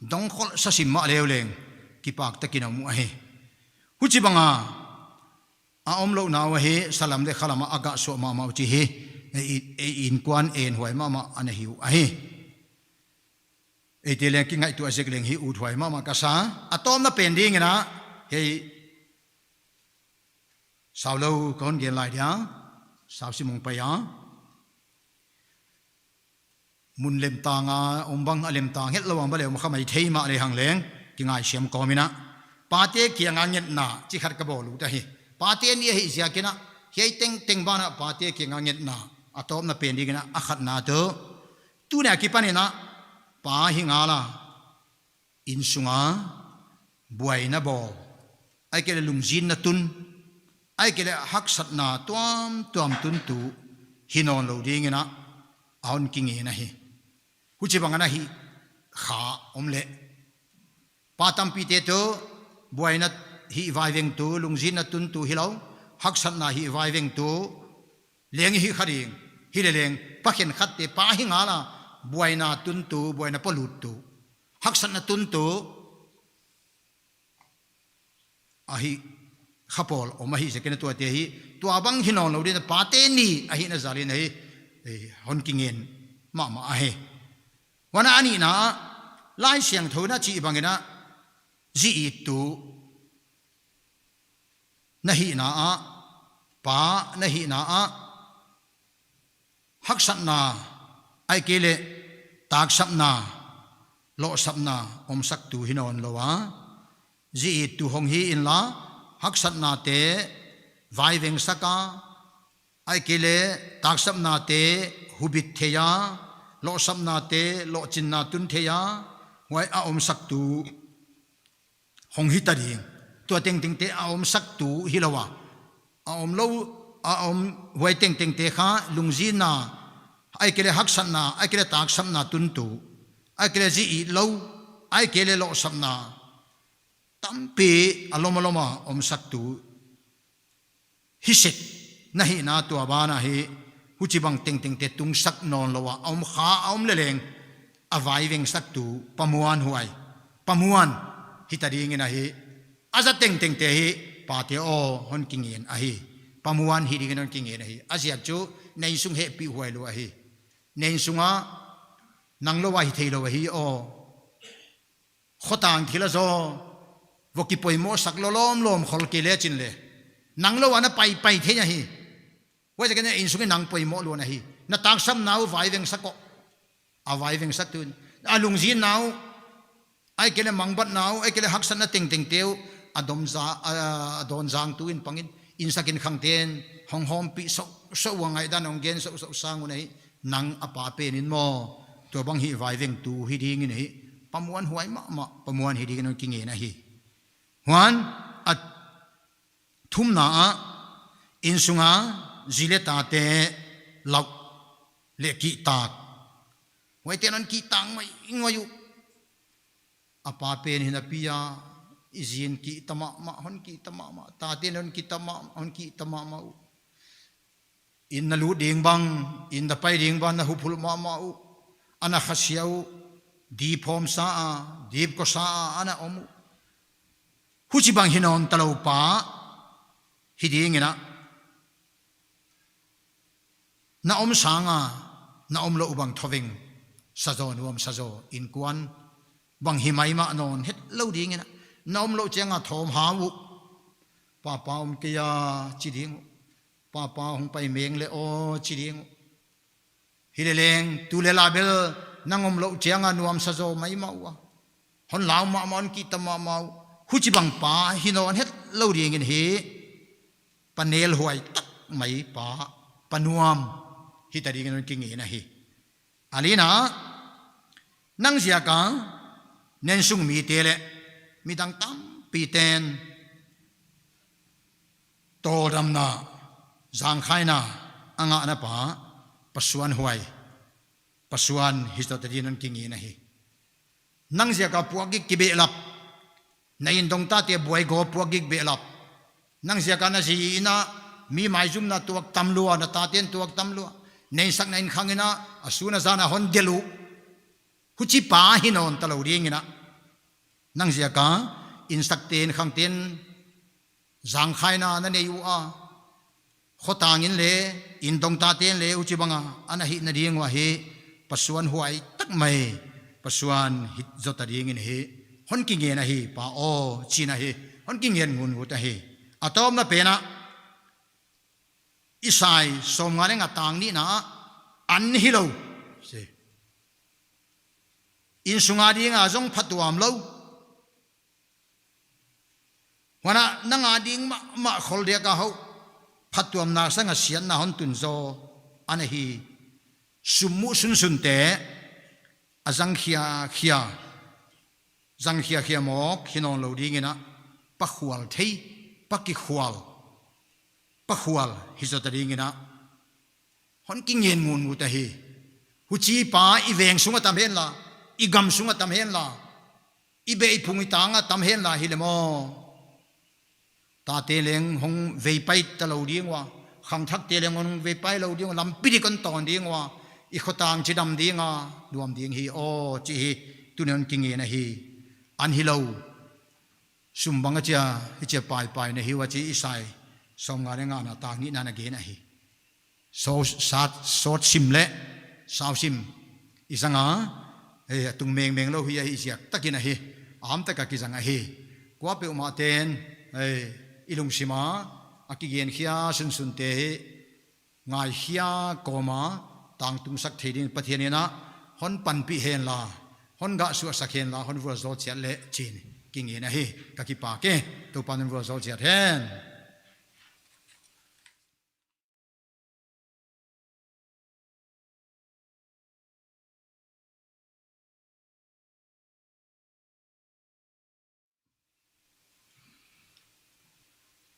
dongkhol sa sim mah leu leng, kipak takin a om uh ahi. Huchibang a, a omlouhna uh ahi, salam leh khalam a a gah suah mahmah uh chih hi, ei, ei inkuan enhuai mahmah ana hi uh ahi. Eite leng kingaihtuah zek leng hi uthuai mahmah ka sa. A tawpna pen dingin a, hiai, saulou ka hon gen lai dia, sau sim hong pai a. Mun lemtang a om bang, a lemtang hetlou a om leh om kha maithei mah lehang leng, kingaisiam kawm in a, pate kiang a ngetna chih khat ka bawl ut ahi. Pate ni ahih ziakin a, hiai tengteng ban a pate kiang a ngetna, a tawpna pen dingin a, a khatna tuh, tuni a kipan in a, pa hi ngal a, innsung a buaina bawl, ahihkeileh lungzinna tun, ahihkeileh haksatna tuamtuam tuntu hi nawnlou dingin a, a hon kingen ahi. Huchibang a na hih kha om leh, pa tampite tuh buaina hih vaivengtu, lungzinna tuntu hilou, haksatna hih vaivengtu leng hi kha ding. Hileleng, pa khenkhatte pa hi ngal a, buaina tuntu, buaina poluttu, haksatna tuntu ahi kha pawl om ahih ziakin a, tuate hi, tuabang hi nawnlou dingin a, pate ni ahihna zalin ahi, eh, hon kingen mahmah ahi. Huan a nihna, Laisiangthou in a chih bangin a, zi ittu na hihna ah, pa na hihna ah, haksatna, ahihkeileh taksapna, lohsapna omsaktu hi nawnlou a, zi ittu hong hi inla, haksatnate vaivengsak a, Ahihkeileh taksapnate hubit thei a, lohsapnate lohchinna tun thei a, huai a omsaktu hong hita ding. Tua tengtengte a omsaktu hilou a, a omlou, a om, huai tengtengte kha lungzinna, ahihkeileh haksatna, ahihkeileh taksapna tuntu, ahihkeileh zi itlou, ahihkeileh lohsapna tampi a lom a lom a omsaktu hi sek na hihna, tua banah hiai huchibang tengtengte tungsak nawnlou a, a om kha, a om leleng a vaiveng saktu pamuanhuai, pamuan hita dingin ahi. A zat tengtengte hi pate aw hon kingen ahi. Pamuan hi dingin hon kingen ahi. A ziak chu na innsung hehpihhuai lou ahi. Na innsung a nang lou a hi theilou ahi aw. Khotang thil a zaw, va kipoimoh sak lawmlawm khol kei lechin leng, nang lou a na paipai thei ahi. Huaiziakin na innsung in nang poimoh lua na hi. Na taksapna uh vaiveng sak aw. A vaiveng saktu in, a lungzinna uh, ahihkeileh mangbatna uh, ahihkeileh haksatna tengtengte uh a dom za, a, a dawn zangtu in pangin, insak in khangten hong hawmpih sousou ua, ngaihdan hong gen sousou sang un ahi. Nang a pa pen in maw, tua bang hi vaivengtu hi dingin ahi. Pamuanhuai mahmah, pamuan hi dingin hon kingen ahi. Huan, a thumna ah, innsung a zi leh tate lauh leh kihtak. Huaite'n hon kihtak ngoingoi uh. A pa pen hi napi a, i zi'n kihta mahmah, hon kihta mahmah, tate'n hon kihta mah, hon kihta mahmah uh. Inn na lut ding bang, inn na pai ding bang na huphulh mahmah uh. Ana khasia uh, dip hawmsa a, dip kosa a, ana om uh. Huchibang hi nawn talou pa hi dingin a, na om sang a na omlouh bang thoveng sa zaw, nuamsa zaw, innkuan bang hi maimah nawn hetlou dingin a, na omlouh chiang a thawm hau uh. Papa om kei a chi ding uh. Papa hong pai meng leh aw chi ding uh. Hileleng, tu leh la bel nang omlouh chiang a nuamsa zaw maimah ua. Hon lau mahmah, hon kihta mahmah uh. Huchibang pa hi nawn hetlou dingin ahi. Pa nelhuai tak mai pa, pa nuam hita dingin hon kingen ahi. A lina, nang ziak a na innsung mite leh midang tampite'n tawldamna, zangkhaina a ngahna pa, Pa Suan huai, Pa Suan hi zota dingin hon kingen ahi. Nang ziak a puakgik kibehlap, na inndongtate buaigawp puakgik behlap. Nang ziak a na zi inn a mi maizumna tuak tam lua, na tate'n tuak tam lua. Na innsakna innkhang in a, a sun a zan a hon delh uh. Huchi pa hi nawn talou dingin a, nang ziak a innsakte, innkhangte'n zangkhaina na nei ua, khotang in leh, inndongtate'n leh huchibang a ana hihna ding uh ahi. Pa Suan huai tak mai, Pa Suan hi zota dingin ahi. Hon kingen ahi pa aw, chi'n ahi. Hon kingen ngungngut ahi. A tawpna pen ah, Isai sawmnga leh nga, tang nihna ah, an hilou, innsung a ding a zong phatuam lou. Huan ah nang a ding mahmah khol diak a hou, phatuamna sang a siatna hon tun zaw ana hi. Sum muh sunsunte a zang khiakhia, zang khiakhia mawk hi nawnlou dingin a, pa khual thei, pa kikhual, pa khual hi zota dingin a, hon kingen ngungngut ahi. Huchi pa i veng sung a tam henla, i gam sung a tam henla, i beh i phung i tang a tam henla hileh maw, tate leng hong veipai talou ding ua, khangthakte leng hong veipai lou ding ua, lampi dik hon tawn ding ua, i khotang chidam ding a, nuam ding hi aw, chih hi tuni'n kingen ahi. An hilou, sum bang a chia, hichia paipai na hi ua chih Isai sawmnga leh ngana, tang nihna ah gen ahi. Sawt, sawt sim leh sau sim i zang a, eh, a tung mengmeng lou hi ahih ziak takin ahi, a ham tak a kizang ahi. Kuapeuhmah te'n, eh, i lungsim a, a kigen khia sunsunte hi, ngai khia kawm a, tangtungsak thei dingin Pathian in a hon panpih henla, hon gahsuahsak henla, hon vualzawl chiat leh chi'n kingen ahi. Ka kipak e, Toupa'n hon vualzawl chiat hen.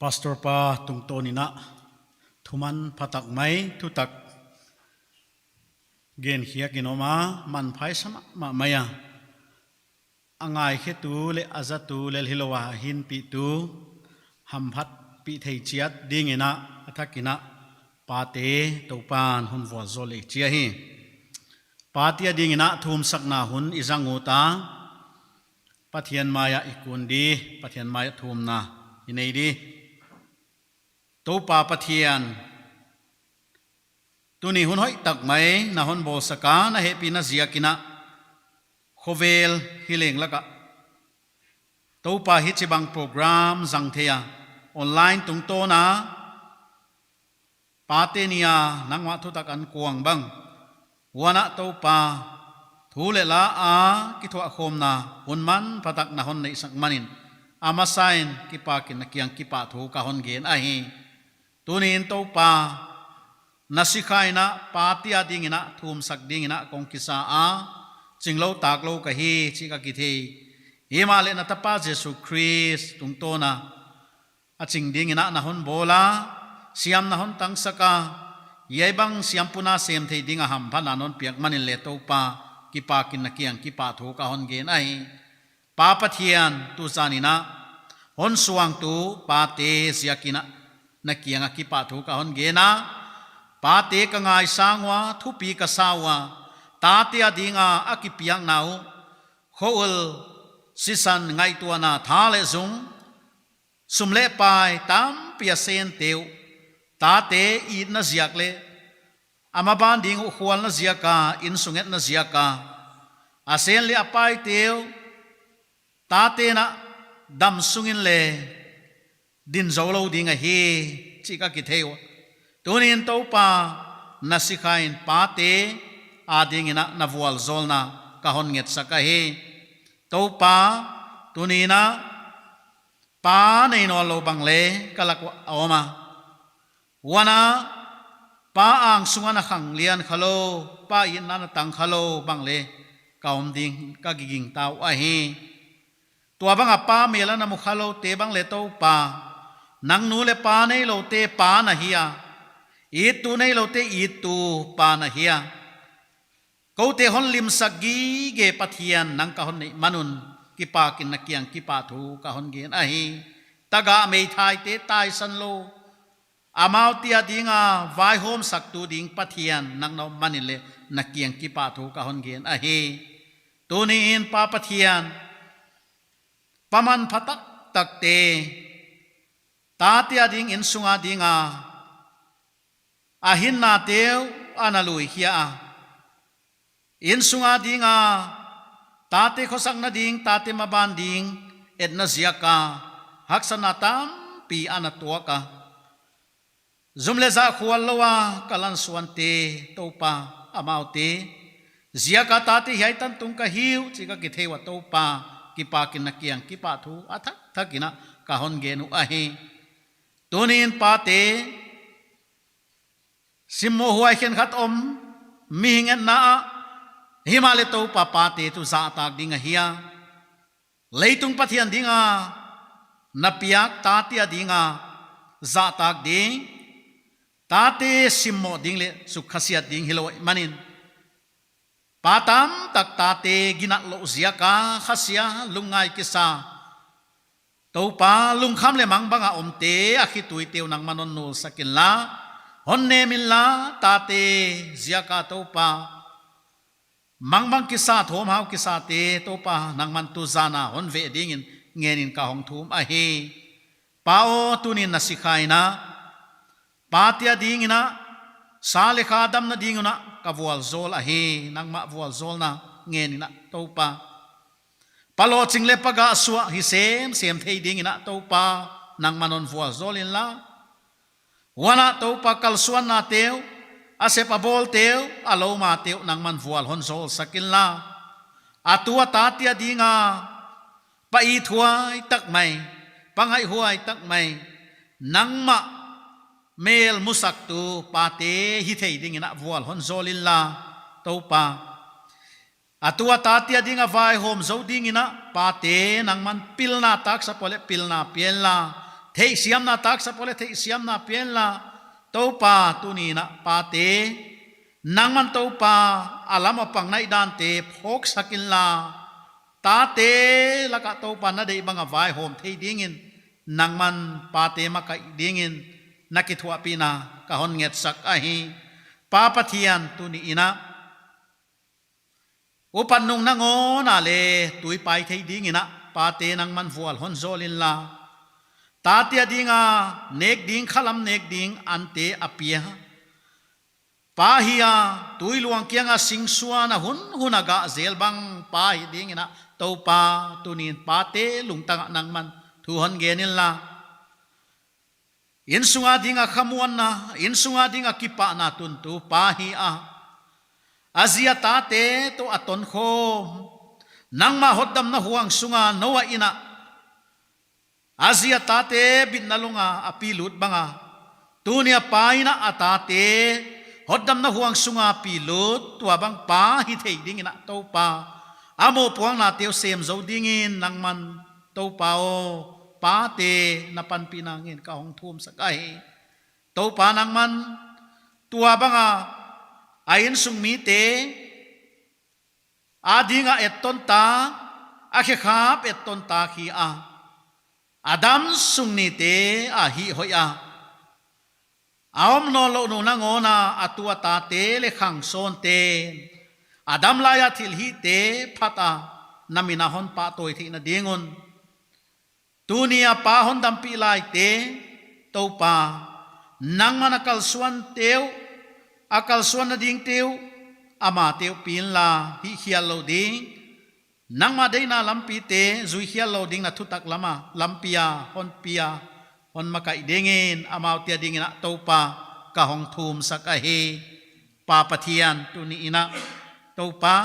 Pastor pa tungtawn in a thuman phatak mai thutak gen khiak in om a, manpha i sa mahmah mai a. A ngaikhetu leh a zatu lel hilou a, a hinpihtu hamphatpih thei chiat ding in a, a thak in a pate Toupa'n hon vualzawl leh chi ahi. Pate ading in a thumsakna hun i zang ut a, Pathian mai ah i kun di, Pathian mai ah thumna i nei di. Toupa Pathian, tuni hun hoihtak mai na hon bawlsak a, na hehpihna ziak in a, khovel hileng lak ah Toupa hichibang program zang thei a, online tungtawn a, pate ni a nangmah thutak an kuang bang, huan a Toupa, thu leh la a kithuahkhawmna hun manphatak na hon neihsak man in, a masa in kipak in na kiang kipahthu ka hon gen ahi. Tuni in Toupa, na sikha in a pate ading in a thumsak ding in a kong kisa a, chinglou taklou ka hi chih ka kithei. Himahleh na tapa Jesu Khrist tungtawn a, a ching ding in a na hon bawl a, siam na hon tangsak a, hiai bang siampu na sem thei ding a hamphatna na hon piak man in leh Toupa, kipak in na kiang kipahthu ka hon gen ahi. Pa Pathian, tuzan in a hon suangtu pate ziak in a na kiang a kipahthu ka hon gen a. Pate ka ngaisang ua, thupi ka sa ua, tate ading a a kipiakna uh, khua-ul, sisan, ngaihtuahna, tha leh zung, sum leh pai tampi a sente uh, tate itna ziak leh a maban ding uh khualna ziak a, innsung etna ziak a, a sen leh a paite uh, tate'n a dam sung in leh din zoulou ding ahi chih ka kithei ua. Tuni in Toupa, na sikha in pate ading in a na vualzawlna ka hon ngetsak ahi. Toupa, tuni in a pa nei nawnlou bang leh ka lak uah a om a, huan a pa angsung a na khanglian khalou, pa itna na tang khalou bang leh ka om ding ka gigingta uh ahi. Tuabang a pa mel a na mu khaloute bang leh Toupa, nang nu leh pa neiloute pa na hi a, ittu neiloute ittu pa na hi a. Koute hon limsak gige Pathian nang ka hon neih man un, kipak in na kiang kipahthu ka hon gen ahi. Tagah meithaite taisan lou, amaute ading a vaihawmsaktu ding Pathian nang na om man in leh na kiang kipahthu ka hon gen ahi. Tuni in Pa Pathian, pa manpha taktakte, tate ading, innsung ading a a hinnate uh a na lui khia a, innsung ading a tate khosakna ding, tate maban ding etna ziak a haksatna tampi a na tuak a, zum leh zah khuallou a ka lansuante Toupa, amaute ziak a tate hiai tan tung ka hi uh chih ka kithei ua Toupa, kipak in na kiang kipahthu a thakthak in a ka hon gen uh ahi. Tuni in pate, simmoh huai khenkhat om, mihing etna ah, himahleh Toupa pate tuh zahtak ding ahi a, leitung Pathian ding a na piak tate ading a zahtak ding, tate simmoh ding leh sukkhasiat ding hilou ahihman in, pa tamtak tate ginat louh ziak a khasia, lungngai kisa, Toupa, lungkham leh mangbang a omte, a khituite uh nangman hon nulsak inla, hon nem inla, tate ziak a Toupa, mangbang kisa, thawmhau kisate Toupa, nangman tuzan a hon veh ding in ngen in ka hong thum ahi. Pa aw, tuni in na sikha in a pate ading in a sa leh kha damna ding un a ka vualzawl ahi, nangmah vualzawlna ngen in a Toupa, pa lawhching leh pa gahsuah hi semsem thei ding in a Toupa, nangman hon vualzawl inla, huan a Toupa, kalsuannate uh, a sep a bawlte uh, a loumate uh nangman vual hon zawlsak inla, a tu a tate ading a pa ithuai tak mai, pa ngaihhuai tak mai, nangmah mel musaktu pate hithei ding in a vual hon zawl inla, Toupa, a tu a tate ading a vaihawm zou ding in a pate nangman pilna taksa pawleh pilna pia inla, Theihsiamna taksa pawh leh theihsiamna pia inla, Toupa tuni'n a pate, nangman Toupa a lam a pang nai dante phawksak inla, tate laka Toupa na deih banga vaihawm thei dingin, nangman pate makaih dingin, na kithuahpihna ka hon ngetsak ahi. Pa Pathian tuni'n a, upat nung nangawn a leh tuipai thei dingin a pate nangman vual hon zawl inla. Tate a dinga nek ding, khalam nek ding ante a pia. Pa hi a, tui luang kianga singsuan a hun hun a gah zel bang pa hi dingin a Toupa tuni'n pate lungtang ah nangman thu hon gen inla. Insunga dinga khamuanna, insunga dinga kipahna tuntu pa hi a. A zi a tate toh a tonkhawm. Nangma hotdamna huang sunga Noah in a, a zi a tate bitna longa a pilut banga, tuni a pa in a a tate hotdamna huang sunga pilut, tua bang pa hi thei dingin a Toupa, a mohpuaknate uh sem zou dingin nangman Toupa aw, pate na panpihna ngen ka hong thumsak ahi. Toupa nangman tua banga a insung mite a dinga etton ta, a khekhap etton ta hi a. A damsung nite a hih hoih a. A om nawnlouh nung nangawn a a tu a tate leh khangsawnte, a dam laia thilhihte phat a, na min a hon pahtawi theihna ding un. Tuni a pa hon dampih laite, Toupa, nangman a kalsuante uh, a kalsuanna dingte uh, amate uh pi inla hihkhial lou ding. Nangma deihna lampite zuikhial lou ding na thutak lama lampi a hon pi a, hon makaih dingin, amaute a dingin a Toupa ka hong thumsak ahi. Pa Pathian tuni'n a, Toupa,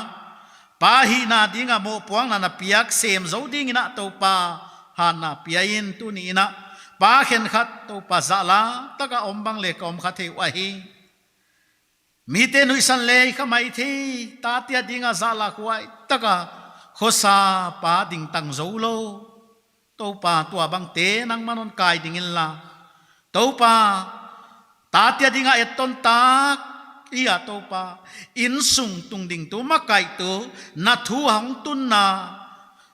pa hihna dinga mohpuakna na piak sem zou dingin a Toupa, hatna pia in tuni'n a, pa khenkhat Toupa zahla taka om bang leh ka om kha thei uh ahi. Mite nuihsan lei kha maithei, tate a dinga zahla huai taka khosa pa dingtang zou lou. Toupa, tua bangte nangman hon kai ding inla. Toupa, tate a dinga etton tak, i a Toupa, insung tungding tu, makaih tu, na thu hong tunna,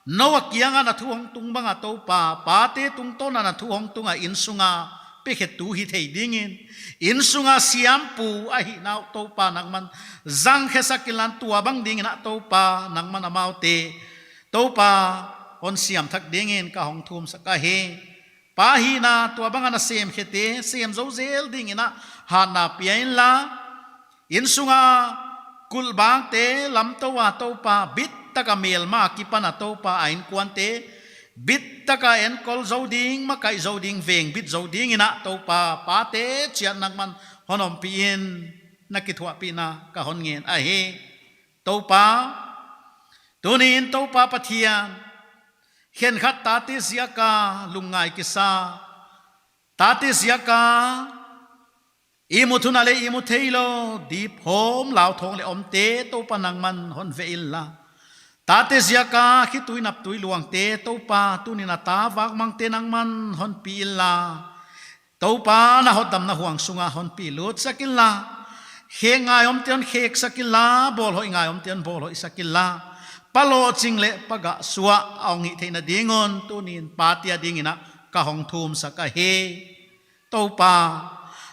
Noah kianga na thu hong tung banga Toupa, pate tungtawna na thu hong tunga insunga pekhetu hi thei dingin, insunga siampu ahihna uh Toupa nangman zangkhesak inla, tua bang dingin a Toupa nangman amaute Toupa hon siam thak dingin ka hong thumsak ahi. Pa hihna tua banga na semkhete sem zou zel dingin a hatna pia inla. Insunga kulhbangte lamtou a Toupa, bit taka melma kipan a Toupa, a inkuante bit taka enkol zou ding, makaih zou ding, vengbit zou dingin a Toupa, pate chiat nangman hon ompih in, na kithuahpihna ka hon ngen ahi. Toupa, tuni'n Toupa Pathian, khenkhat tate ziaka lungngai kisa, tate ziaka ihmut hun a leh ihmu theilou, dip hawm lau thawng leh omte Toupa nangman hon veh inla. Tate ziaka khitui naptui luangte Toupa, tuni'n a ta vakmangte nangman hon pi inla. Toupa, na hotdamna huang sunga hon pilutsak inla. Khek ngai omte hon kheksak inla, bawlhoih ngai omte hon bawlhoihsak inla. Pa lohching leh pa gahsuah a hong hih theihna ding un, tuni'n pate a dingin a ka hong thumsak ahi. Toupa,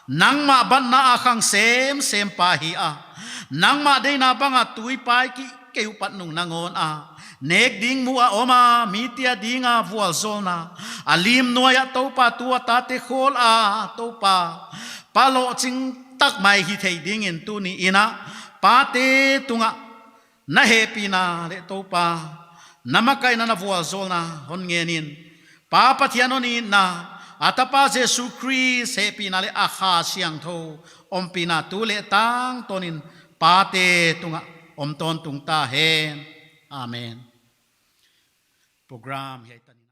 nangmah batna a khang semsem pa hi a, nangmah deihna banga tuipai kik kei uh pat nung nangawn a, nek ding muh a om a, mite a dinga vualzawlna a lim nuai ah Toupa, tu a tate khawl a Toupa, pa lohching tak mai hi thei dingin tuni'n a pate tungah na hehpihna leh Toupa, na makaihna, na vualzawlna hon ngen in. Pa Pathian hon itna, a Tapa Jesu Khrist hehpihna leh a Kha Siangthou ompihna tu leh tangtawnin pate tungah om tawntung ta hen. Amen. Program hiai tan.